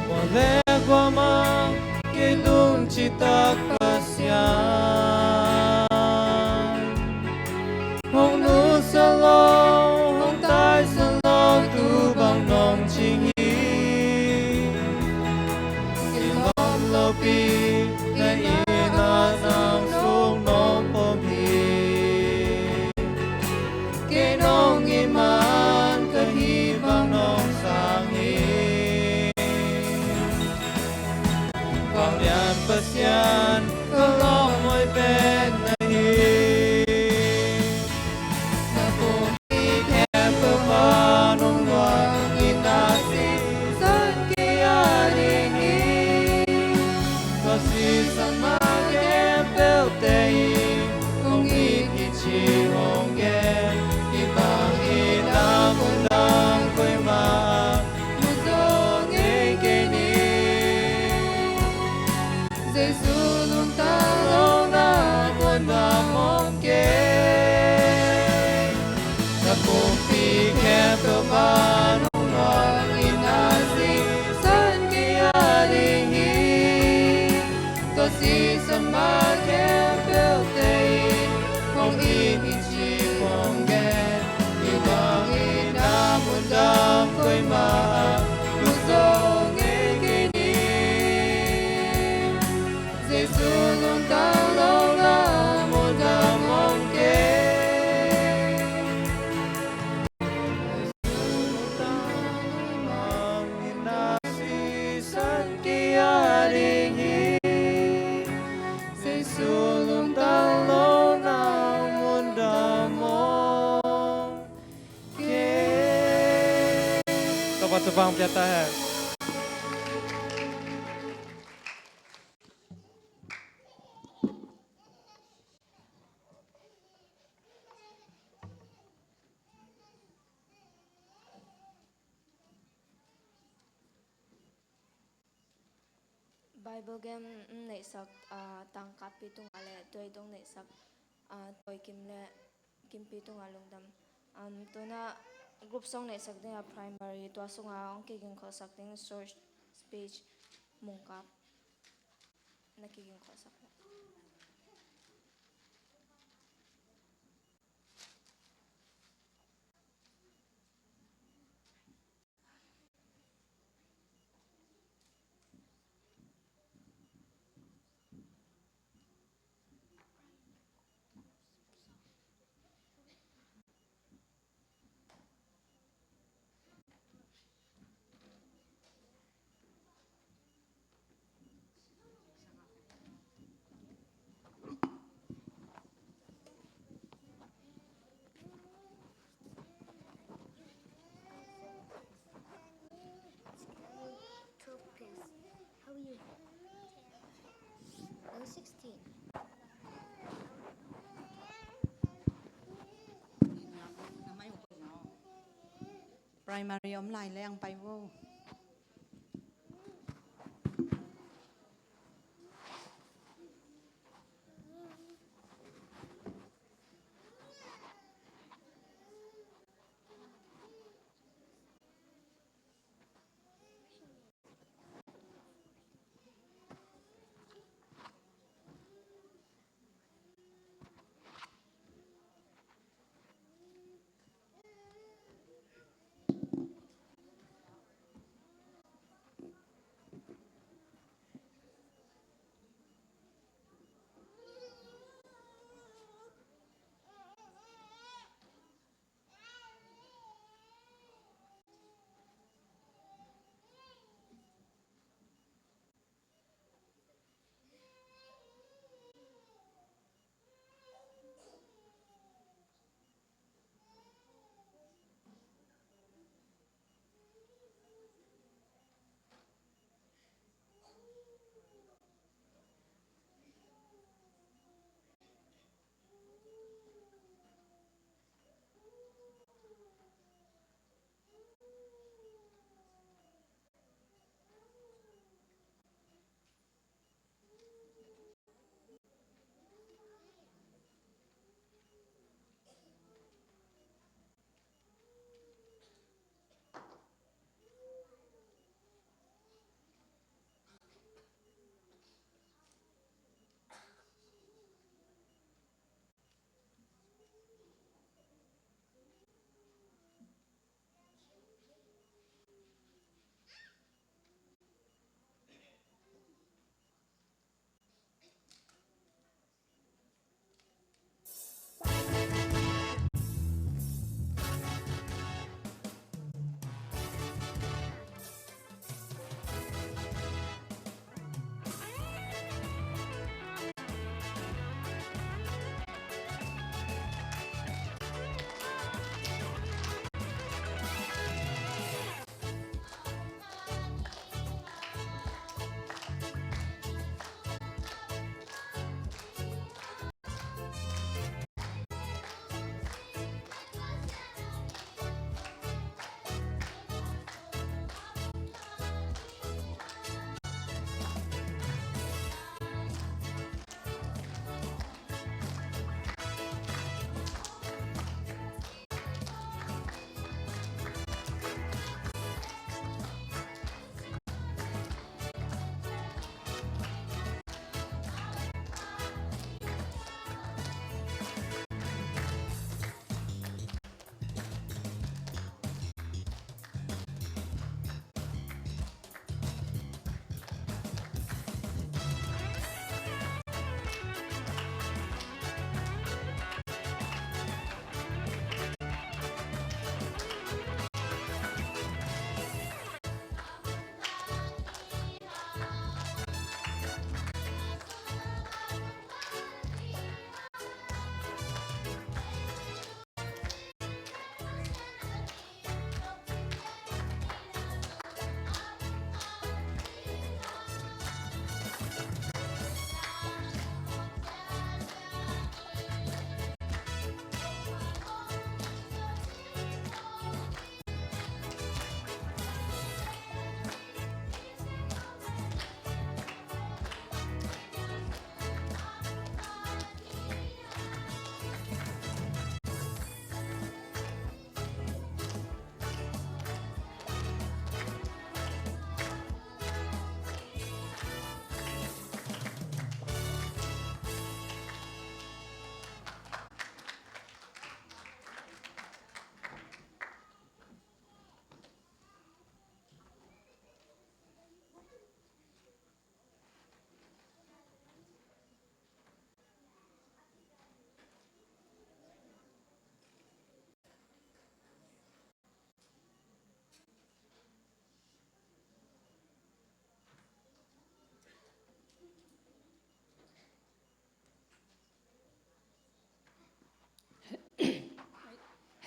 Kua le kua mah kei tung citak Pasian, hong nusia lo, hong taisan lo tu bang nong cing hi. Kei lawm lopi na itna zang sung nong pom hi. Kei nong it man ka hih bang nong sang hi. Vanglian Pasian ka lawm hoih pen na hi. Na pumpi khempeuh mah hong luah cihna sisan kei a ding hi. Tua sisan mah khempeuhte in hong it hi ci hong gen. Hih bang itna mundang koimah mu zo ngei kei ni. Jesu lungtang lo na koimah om kei. Na pumpi khempeuh mah hong luah cihna sisan kei a ding hi. Tua sisan mah khempeuhte in hong it hi ci hong gen. Hih bang itna mundang koimah mu zo ngei kei ni. Jesu lungtang lo na mundang om kei. Jesu lungtang lo na mundang om kei. Topa thupha hong pia ta hen. Bible gen neihsak, ah, tangkappi tungah le tua i dong neihsak, ah, Tawi Kim le Kimpi tungah lungdam. Um, tuna group song neihsak dingah primary, tua sungah hong kigingkholhsak ding short speech Mungkap. Na kigingkholhsak le. How are you? I'm sixteen. Primary om lai leng pai vo.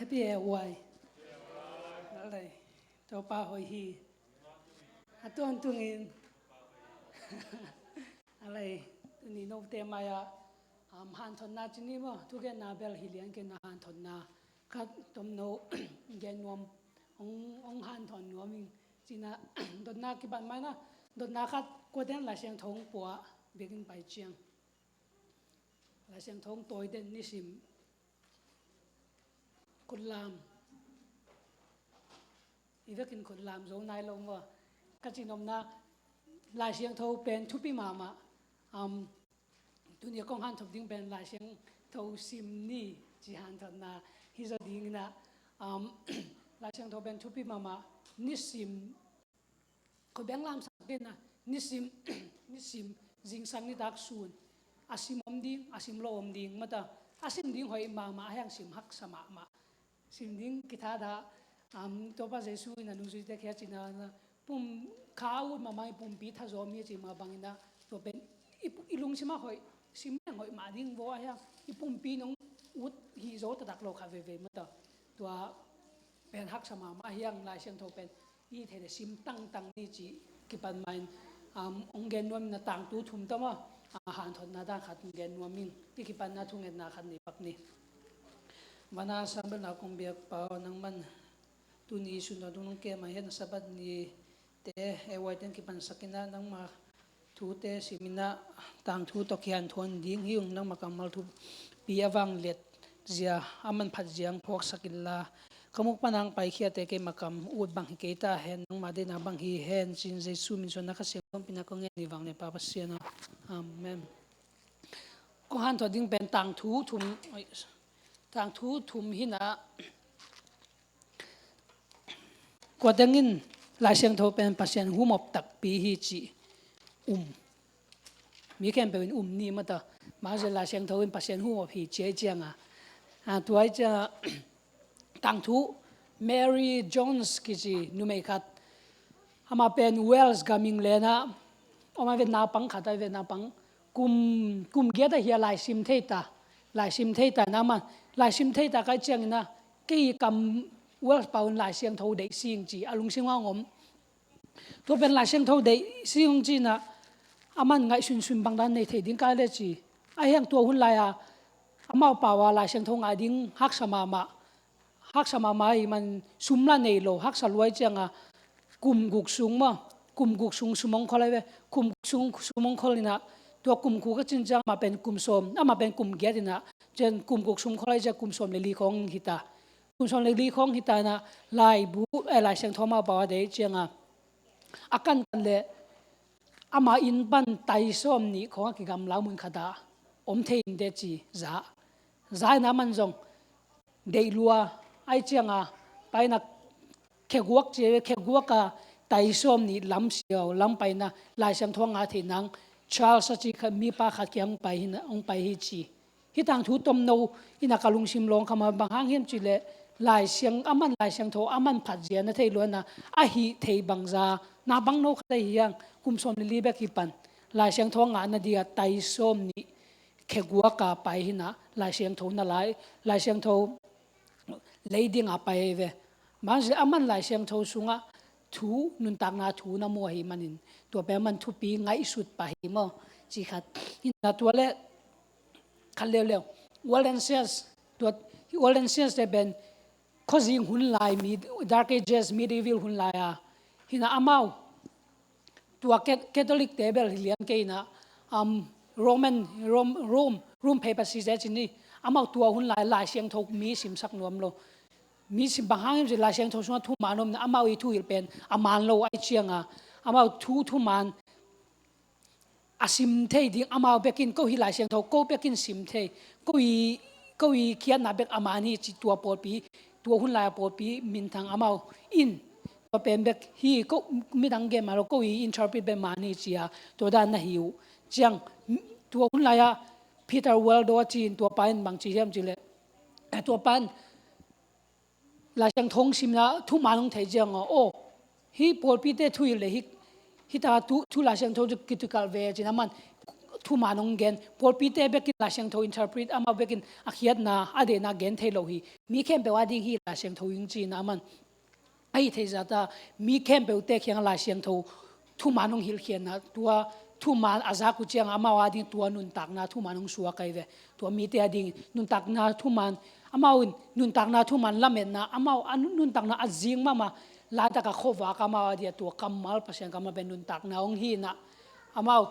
Happy A Y. Alai. Topa hoih hi. A tuantungin. Alai. Tuni note mai-ah, um, hanthotna cih ni maw, thugenna bel hi lian kei na hanthotna. Khat tomno gen nuam, hong, hong hanthawn nuam ing. Cina, dotna kipan mai na, dotna khat kua den Lai Siangtho hong pua, biakinn pai ciang. Lai Siangtho hong tawi den nisim. Khutlam. I vekin khutlam zo nai lo maw. Ka cihnopna Lai Siangtho pen thupi mahmah. Um, tuni a kong hanthot ding pen Lai Siangtho sim ni ci hanthotna hi zaw ding ina, um, Lai Siangtho pen thupi mahmah. Nisim Khuabeng lamsang kei na, nisim, nisim, zingsang nitak sun. A sim om ding, a sim lo om ding, mata. A sim ding hoih mahmah, a hiang sim haksa mahmah. Sim ding kitha dah, um, Topa Jesu in a nungzuite kia cina na, pum kha ut mahmah i pumpi tha zo mi ci mah bang ina, tua pen i, i lungsim a hoih, sim leng hoih mah ding vo a hiang, i pumpi nong ut hi zo tatak lo kha veve mata. Tua pen haksa mahmah a hiang Lai Siangtho pen i thei le sim tangtang ni ci kipan main, um, hong gen nuam na tangthu thum tama, ah, hanthotna dan khat hong gen nuam ing, i kipanna thungetna khat ni pak ni. Vana sambelna kong biak pau nangman tuni sun na dung nong kem a hian Sabbath ni te, e wai ten kipan sakina nangma thute simina tangthu tawh kihanthawn ding hi ung nangma kammal thupi a vang let zia a manphat ziang phuaksak inla ka muk panang paikhiate keima kam ut bang hi kei ta hen nangma deina bang hi hen cin Jesu min suan na ka siang pina kong ngen ni vang le pa Pasian aw. Amen. Kong hanthot ding pen tangthu thum, oi, tangthu thum hina Kua tengin Lai Siangtho pen Pasian humop takpi hi ci um. Mi khempeuh in um ni mata. Mahse Lai Siangtho in Pasian humop hi ci ai cianga. A, tua ai cianga tangthu Mary Jones kici numei khat. Ama pen Wales gam England ah. Ama vet naupang khat ai vet naupang. Kum, kum giat a hia laisim thei ta, laisim thei ta na man, laisim thei ta kai ciangina, kei kam Wales pau in Lai Siangtho deih sing ci, a lungsim a ngom. Tua pen Lai Siangtho deih sing hong cina, a man ngaih sunsun bangdan nei thei ding kai le ci. A hiang tua hun lai a, amau pau a Lai Siangtho ngai ding haksa mahmah. Haksa mahmah hi man sum la nei lo, haksa luai cianga kum guk sung maw, kum guk sung sum hong khol ai ve, kum guk sung sum hong khol ina, tua kum guk a cin ciang amah pen kum sawm, amah pen kum giat ina, cian kum guk sum khol ai ciang kum sawm le li khawng hita. Kum sawm le li khawng hita ina, laibu, eh, Lai Siangtho amau pau a deih cianga, a kankan le, ama inn pan tai sawm nih khawng a kigamlau mun khata, om thei in de ci, za, za ina man zong, deih lua, ai cianga, paina kheguak ci, kheguak a tai sawm nih lam siau, lam paina, Lai Siangtho a ngah thei nang, Charles a ci kha, mipa khat kia hong pai hi na, hong pai hi ci. Hi tangthu tomno ina ka lungsim lawng kha ma bang hang hiam ci le, Lai Siang, a man Lai Siangtho, a man phat zia na thei luana, a hi thei bangza, na bang no khat a hi hiang, kum sawm le li bek hi pan. Lai Siangtho a ngah na dia tai sawm nih, kheguak a pai hina, Lai Siangtho na lai, Lai Siangtho lei ding a pai ve. Mahse a man Lai Siangtho sunga thu, nuntakna thu na mu ahi manin, tua pen man thupi ngaihsut pah hi maw, ci khat. Hina tua le, khat leuleu. Waldensians, tua Waldensians te pen, khuazing hun lai, mi, Dark Ages, medieval hun lai a. Hina amau, tua Cat-, Catholic te bel hi lian kei ina, um, Roman, Rome, Rome, Rome papacy te cin ni, amau tua hun lai, Lai Siangtho mi simsak nuam lo. Mi sim bang hang hiam ci Lai Siangtho sunga thuman om na, amau i thuhilh pen, a man lo ai cianga, amau thu, thuman, a sim thei ding, amau bekin, ko hi Lai Siangtho, ko bekin sim thei, ko i, ko i khiatna bek a man hi ci tua pawlpi, tua hun lai a pawlpi, minthang amau in, tua pen bek hi, ko midang gen mah lo, ko i interpret bek man hi cia, tua dan na hi uh. Ciang, tua hun lai a, Peter Waldo a ci in, tua pa in bang ci hiam ci le, eh, tua pa in, Lai Siangtho hong simna thuman hong thei ciang aw, aw, hi pawlpite thuhilh le hi, hi ta thu, thu Lai Siangtho cu kitukalh ve cin a man, thuman hong gen. Pawlpite bekin Lai Siangtho interpret, amau bekin a khiatna, a deihna gen thei lo hi. Mi khempeuh ading hi Lai Siangtho in ci-in aman, ahi thei zata, mi khempeuhte kiangah Lai Siangtho thuman hong hilhkhiatna, tua thuman a zak uh ciangah amau ading tua nuntakna thuman hong suak ahi ve. Tua mite ading nuntakna thuman, amau in nuntakna thuman lametna, amau a nun-, nuntakna a zing mahmah, laitak a khuavak amau ading a tua kammal, Pasian kammal pen nuntakna hong hi-in ah, amau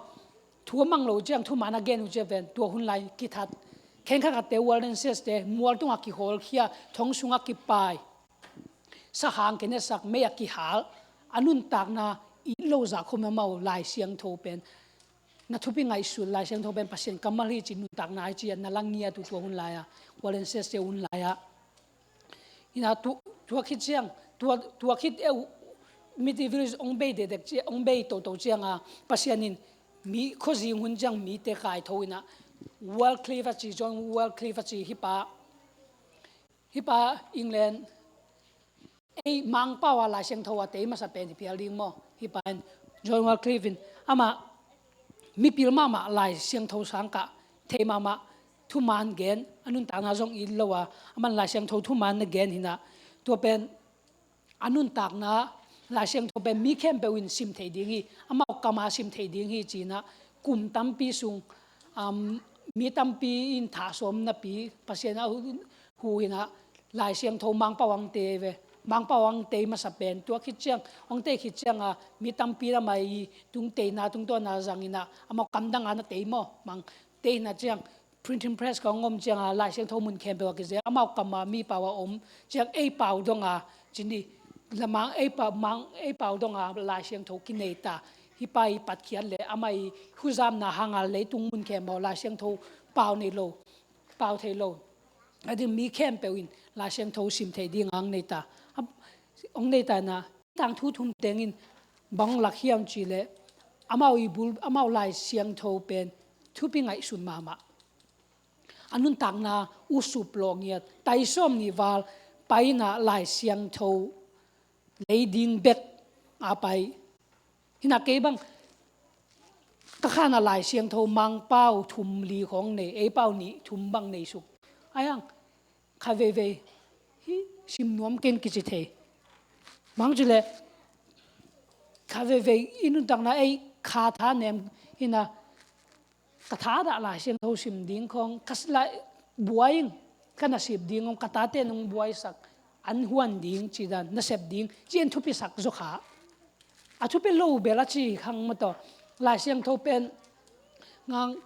thu a mang lo ciang thuman a gen uh ciang pen tua hun lai kithat, khenkhat khatte, Waldenses te, mual tungah kihawlkhia, thong sungah kipai, sahang kinetsak, mei a kihal, a nuntakna it lo zah khawm amau Lai Siangtho pen, na thupi ngaihsut Lai Siangtho pen Pasian kammal hi ci, nuntakna hi ci-a na la ngiat uh tua hun lai-ah, Waldenses te hun lai-ah. Ina tu, tua khit ciang, tua, tua khit eu, medievalist hong bei dekdek ciang, hong bei toto cianga, Pasian in mi khuazing hun ciang mite kaitho ina, Wycliffe a ci, John Wycliffe a ci, hih pa, hih pa England, ei Mangpau a Lai Siangtho a tei masa pen hi phial ding maw? Hih pa in, John Wycliffe in, amah mipil mahmah, Lai Siangtho sangkah thei mahmah, thuman gen, a nuntakna zong it lo a, aman Lai Siangtho thuman na gen hi-in ah, tua pen a nuntakna, Lai Siangtho pen mi khempeuh in sim thei ding hi, amau kammal sim thei ding hi ci-in ah, kum tampi sung, um, mi tampi in thah sawm napi, Pasian a hu, hu hi-in ah, Lai Siangtho Mangpau hong tei ve. Mangpau hong tei masa pen, tua khit ciang, hong tei khit cianga, mi tampi in amah i tungteina, tungtawnna zang hi-in ah, amau kamdang a na tei maw, mang tei hi-in ah ciang, printing press kong om cianga, Lai Siangtho mun khempeuh a kizel, amau kammal mi pau a om ciang, ei pau donga, ci ni, la Mang, ei pau, Mang, ei pau donga Lai Siangtho kinei ta, hih pa i patkhiat le, amah i huzamna hanga leitung mun khempeuh Lai Siangtho pau nei lo, pau thei lo. A ding mi khempeuh in Lai Siangtho sim thei ding hong nei ta. A, hong nei ta ina, tangthu thum teng in bang lak hiam cih leh, amau i bul, amau Lai Siangtho pen thupi ngaihsun mahmah. A nuntakna usup lawh ngiat, tai sawmnih val pai-in ah Lai Siangtho lei ding bek a pai. Hi-in ah kei bang, ka khan ah Lai Siangtho Mangpau thum li khawng nei, ei pau nih thum bang nei suk. Ahi hang, kha veivei, hih sim nuam keng kici thei. Mang cih leh, kha veivei, i nuntakna ei kha tha nem hi-in ah, ka tha dah Lai Siangtho sim ding khawng, ka s-, lai, buai ing, ka nasep ding khawng, ka tate in hong buaisak, an huan ding, ci dan, nasep ding, ci-in thupisak zaw kha. A thupi lo bel a ci khang maw taw. Lai Siangtho pen, ngang,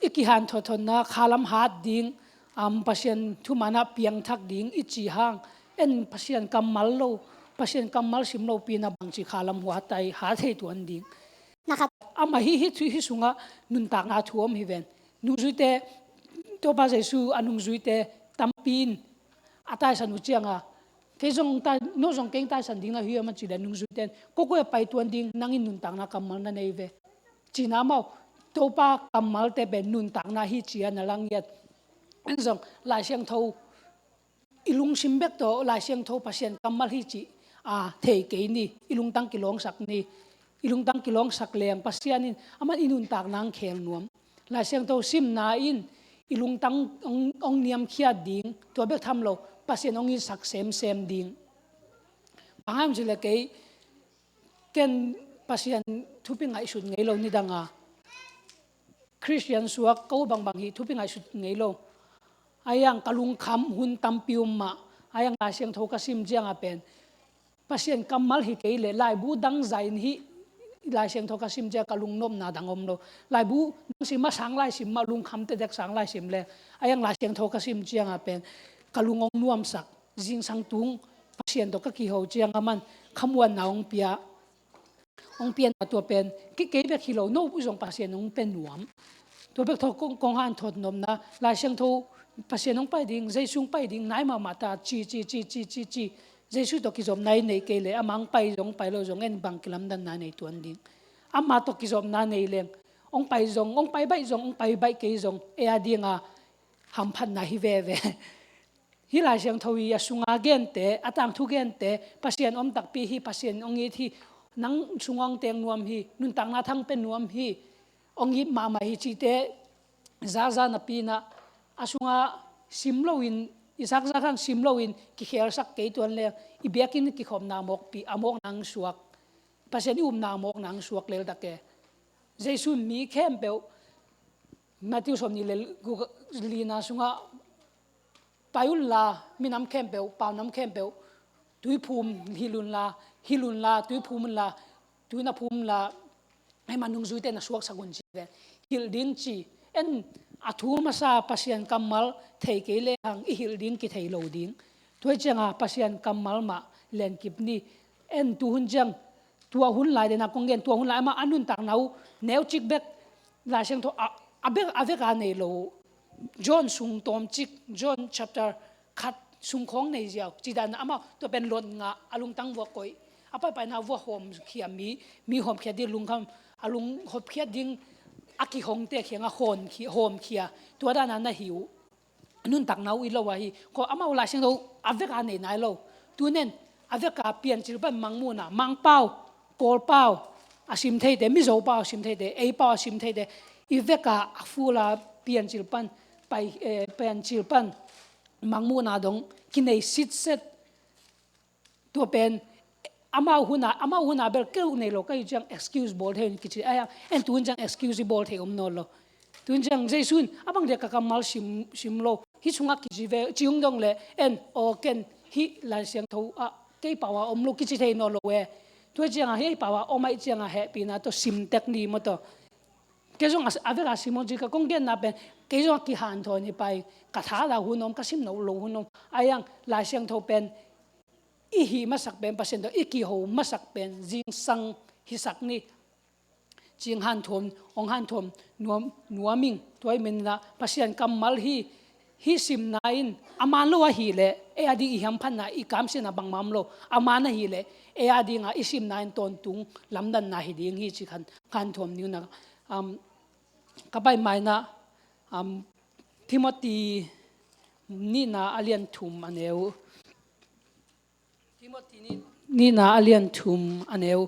i kihanthawn thotna, khalam hat ding, um, Pasian thuman ah piangthak ding, i ci hang, en Pasian kammal lo, Pasian kammal sim lopi-in ah bangci khalam huat ai, hat thei tuan ding. Na khat. Amah hih, hih, hih sungah nuntakna thu om hi ven. Nungzuite, Topa Jesu a nungzuite tampi in a taisan uh cianga, kei zong tai, no zong kei taisan ding na hi hiam a cih leh nungzuite in, koi koi a pai tuan ding, nang in nuntakna kammal na nei ve. Ci-in ah amau, Topa kammalte pen nuntakna hi ci-a na la ngiat. En zong, Lai Siangtho, i lungsim bek tawh Lai Siangtho Pasian kammal hi cih, a, thei kei ni, i lungtang kilawngsak ni, i lungtang kilawngsak leng Pasian in, aman i nuntakna hong khel nuam. Lai Siangtho simna in, i lungtang hong, hong niamkhiat ding, tua bek tham lo, Pasian hong itsak semsem ding. Bang hang hiam cih leh kei, ken Pasian thupi ngaihsut ngei lo nidanga, Khristian suak ko bangbang hi thupi ngaihsut ngei lo. Ahi hang ka lungkham hun tampi um mah. Ahi hang Lai Siangtho ka sim cianga pen, Pasian kammal hi kei leh, laibu dang zah in hih Lai Siangtho ka sim cianga ka lungnopna dang om lo. Laibu dang sim mah, sang lai sim mah, lungkham tektek sang lai sim leh, ahi hang Lai Siangtho ka sim cianga pen, ka lung hong nuamsak, zingsang tung Pasian tawh ka kiho cianga aman khamuanna hong pia. Hong pianna tua pen, kei, kei bek hi lo, no uh zong Pasian hong pia nuam. Tua bek tawh kong, kong hanthawn nopna, Lai Siangtho, Pasian hong pai ding, Jesu hong pai ding, nai mahmah ta, ci, ci, ci. Jesu tawh kizopna i neih kei leh, amah hong pai zong, hong pai lo zong, en bang kilamdanna nei tuan ding. Amah tawh kizopna nei leng, hong pai zong, hong pai baih zong, hong pai baih kei zong, ei a dinga hamphatna hi veve. Hih Lai Siangtho hi, a sunga gente, a tangthu gente, Pasian om takpi hi, Pasian hong it hi, nang sungah hong teng nuam hi, nuntakna thang pia nuam hi, hong it mahmah hi cihte zaza napi-in ah, a sungah sim loin, i zakzak hang sim loin kikhelsak kei tuan leng, i biakinn kikhopna mawkpi a mawkna hong suak, Pasian i upna a mawkna hong suak lel tak e. Jesu in mi khempeuh, Matthew sawmnih le guk, lina sungah, "Pai unla, minam khempeuh, paunam khempeuh, tui phum hilh unla, hilh unla, tui phum unla, tui na phum unla, eima nungzuite na suaksak un," ci ve. Hilh ding ci. En, a thu masa Pasian kammal thei kei lehang i hilh ding kithei lo ding. Tua hi cianga Pasian kammal mah lenkip ni. En, tuhun ciang, tua hun lai dena kong gen, tua hun lai amah a nuntakna uh neucik bek Lai Siangtho a, a bek, a vek a nei lo. John sung tawmcik, John chapter khat sung khawng nei ziau. Ci dan amah tua pen lot ngah, a lungtang vua koih, a paipaina vua hawmkhia mi, mi hawmkhia ding lungkham, a lung hawmkhia ding a kihongte kiangah hawmkhia, hawmkhia. Tua dana na hi uh. Nuntakna uh i lo ahi. Ko amau Lai Siangtho a vek a nei nai lo. Tunen a vek a Piancil pan Mangmuhna, Mangpau, Kawlpau a sim theite, Mizopau a sim theite, eipau a sim theite, i vek a a full a Piancil pan, pai, eh, Piancil pan Mangmuhna dong kinei sitset. Tua pen amau huna, amau huna bel keu nei lo ka hi ciang excuse bawl thei un kici. Ai, en tuhun ciang excuse i bawl thei om nawn lo. Tuhun ciang Jesu in a bang dia ka kammal sim, sim lo, hih sungah kici ve, ci ung dong le, en, aw, ken hih Lai Siangtho ah kei pau a om lo kici thei nawn lo e. Tua ciangah hih pau a om ahih ciangah hehpihna tawh sim tek ni maw tawh. Kei zong a, a vek a sim hong ci, ka kong genna pen, kei zong a kihanthawn hi pai, ka thadah hun om, ka sim lo lo hun om. Ai ang Lai Siangtho pen i hih masak pen Pasian tawh i kiho masak pen zingsang hisak ni. Cing hanthawn, hong hanthawn nuam, nuam ing. Tua hi manin ah Pasian kammal hi, hih simna in a man lo ahih leh, ei a ding i hamphatna, i kamsiatna bangmah om lo. A man ahih leh, ei a dingah i simna in tawntung lamdanna hi ding hi ci khan, hanthawn ni un ah, um, ka pai mai-in ah, um, Timothy nihna a lian thum a neu. Timothy ni, nihna a lian thum a neu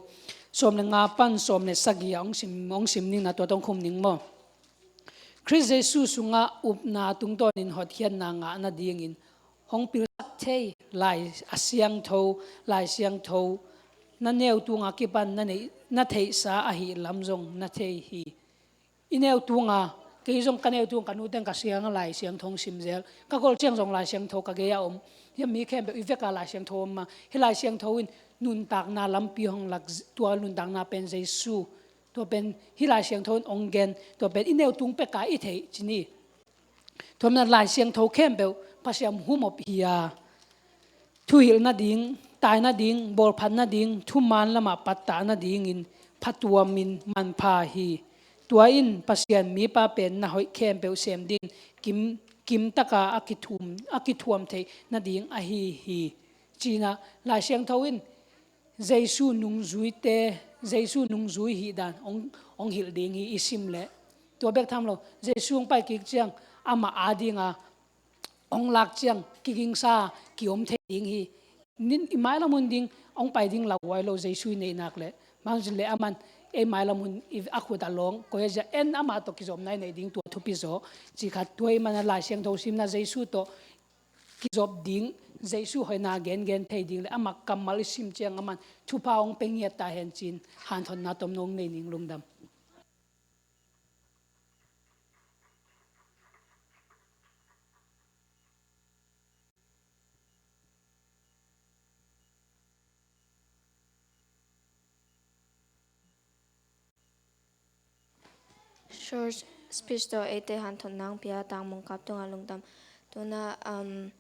sawm le nga pan sawm le sagih ah hong sim, hong sim ning na, tua tawh hong khum ning maw. Khrist Jesu sungah upna tungtawnin hotkhiatna ngah nadingin hong pilsak thei Lai a Siangtho, Lai Siangtho na neu tunga kipan na neih, na theihsa ahih lam zong na thei hi. I neu tunga, kei zong ka neu tung, ka nute in ka siang a Lai Siangtho hong sim zel. Ka gol ciang zong Lai Siangtho ka gei a om. Hih mi khempeuh i vek a Lai Siangtho om a. Hih Lai Siangtho in nuntakna lampi hong lak, tua nuntakna pen Jesu. Tua pen hih Lai Siangtho in hong gen. Tua pen i neu tung pek a i theih ci ni. Tua manin Lai Siangtho khempeuh Pasian hum op hi a, thuhilh nading, tai nading, bawlphat nading, thuman lamah pattah nadingin phatuamin manpha hi. Tua in Pasian mipa pen na hoih khempeuh sem dingin kim, kimtaka a kithuam, a kithuam theih nading ahi hi. Ci-in ah Lai Siangtho in Jesu nungzuite, Jesu nungzui hih dan hong, hong hilh ding hi i sim leh. Tua bek tham lo, Jesu hong pai kik ciang amah a dinga hong lak ciang kigingsa, kiom thei ding hi. Nin i mailam hun ding hong pai ding lauhuai lo, Jesu i neihnak leh. Bang ci leh aman ei mailam hun i a khut a lawng, koi a zia en amah tawh kizopna i neih ding tua thupi zaw. Ci khat tua ahih manin Lai Siangtho simna Jesu tawh kizop ding, Jesu hoihna gengen thei ding leh amah kammal i sim ciang aman thupha hong pia ngiat ta hen ci-in hanthawnna tomno hong nei ning. Lungdam. Short speech tawh eite hanthawnna hong pia Tangmung Kap tungah lungdam. Tu-in ah, um,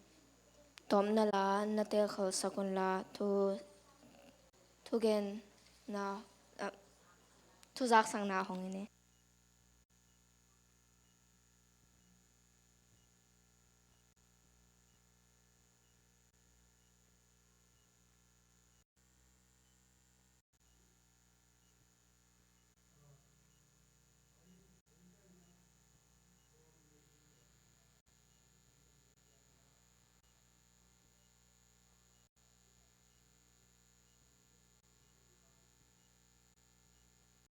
tawpna la na telkholhsak unla, thu, thugenna, uh, thuzaksakna hong in e.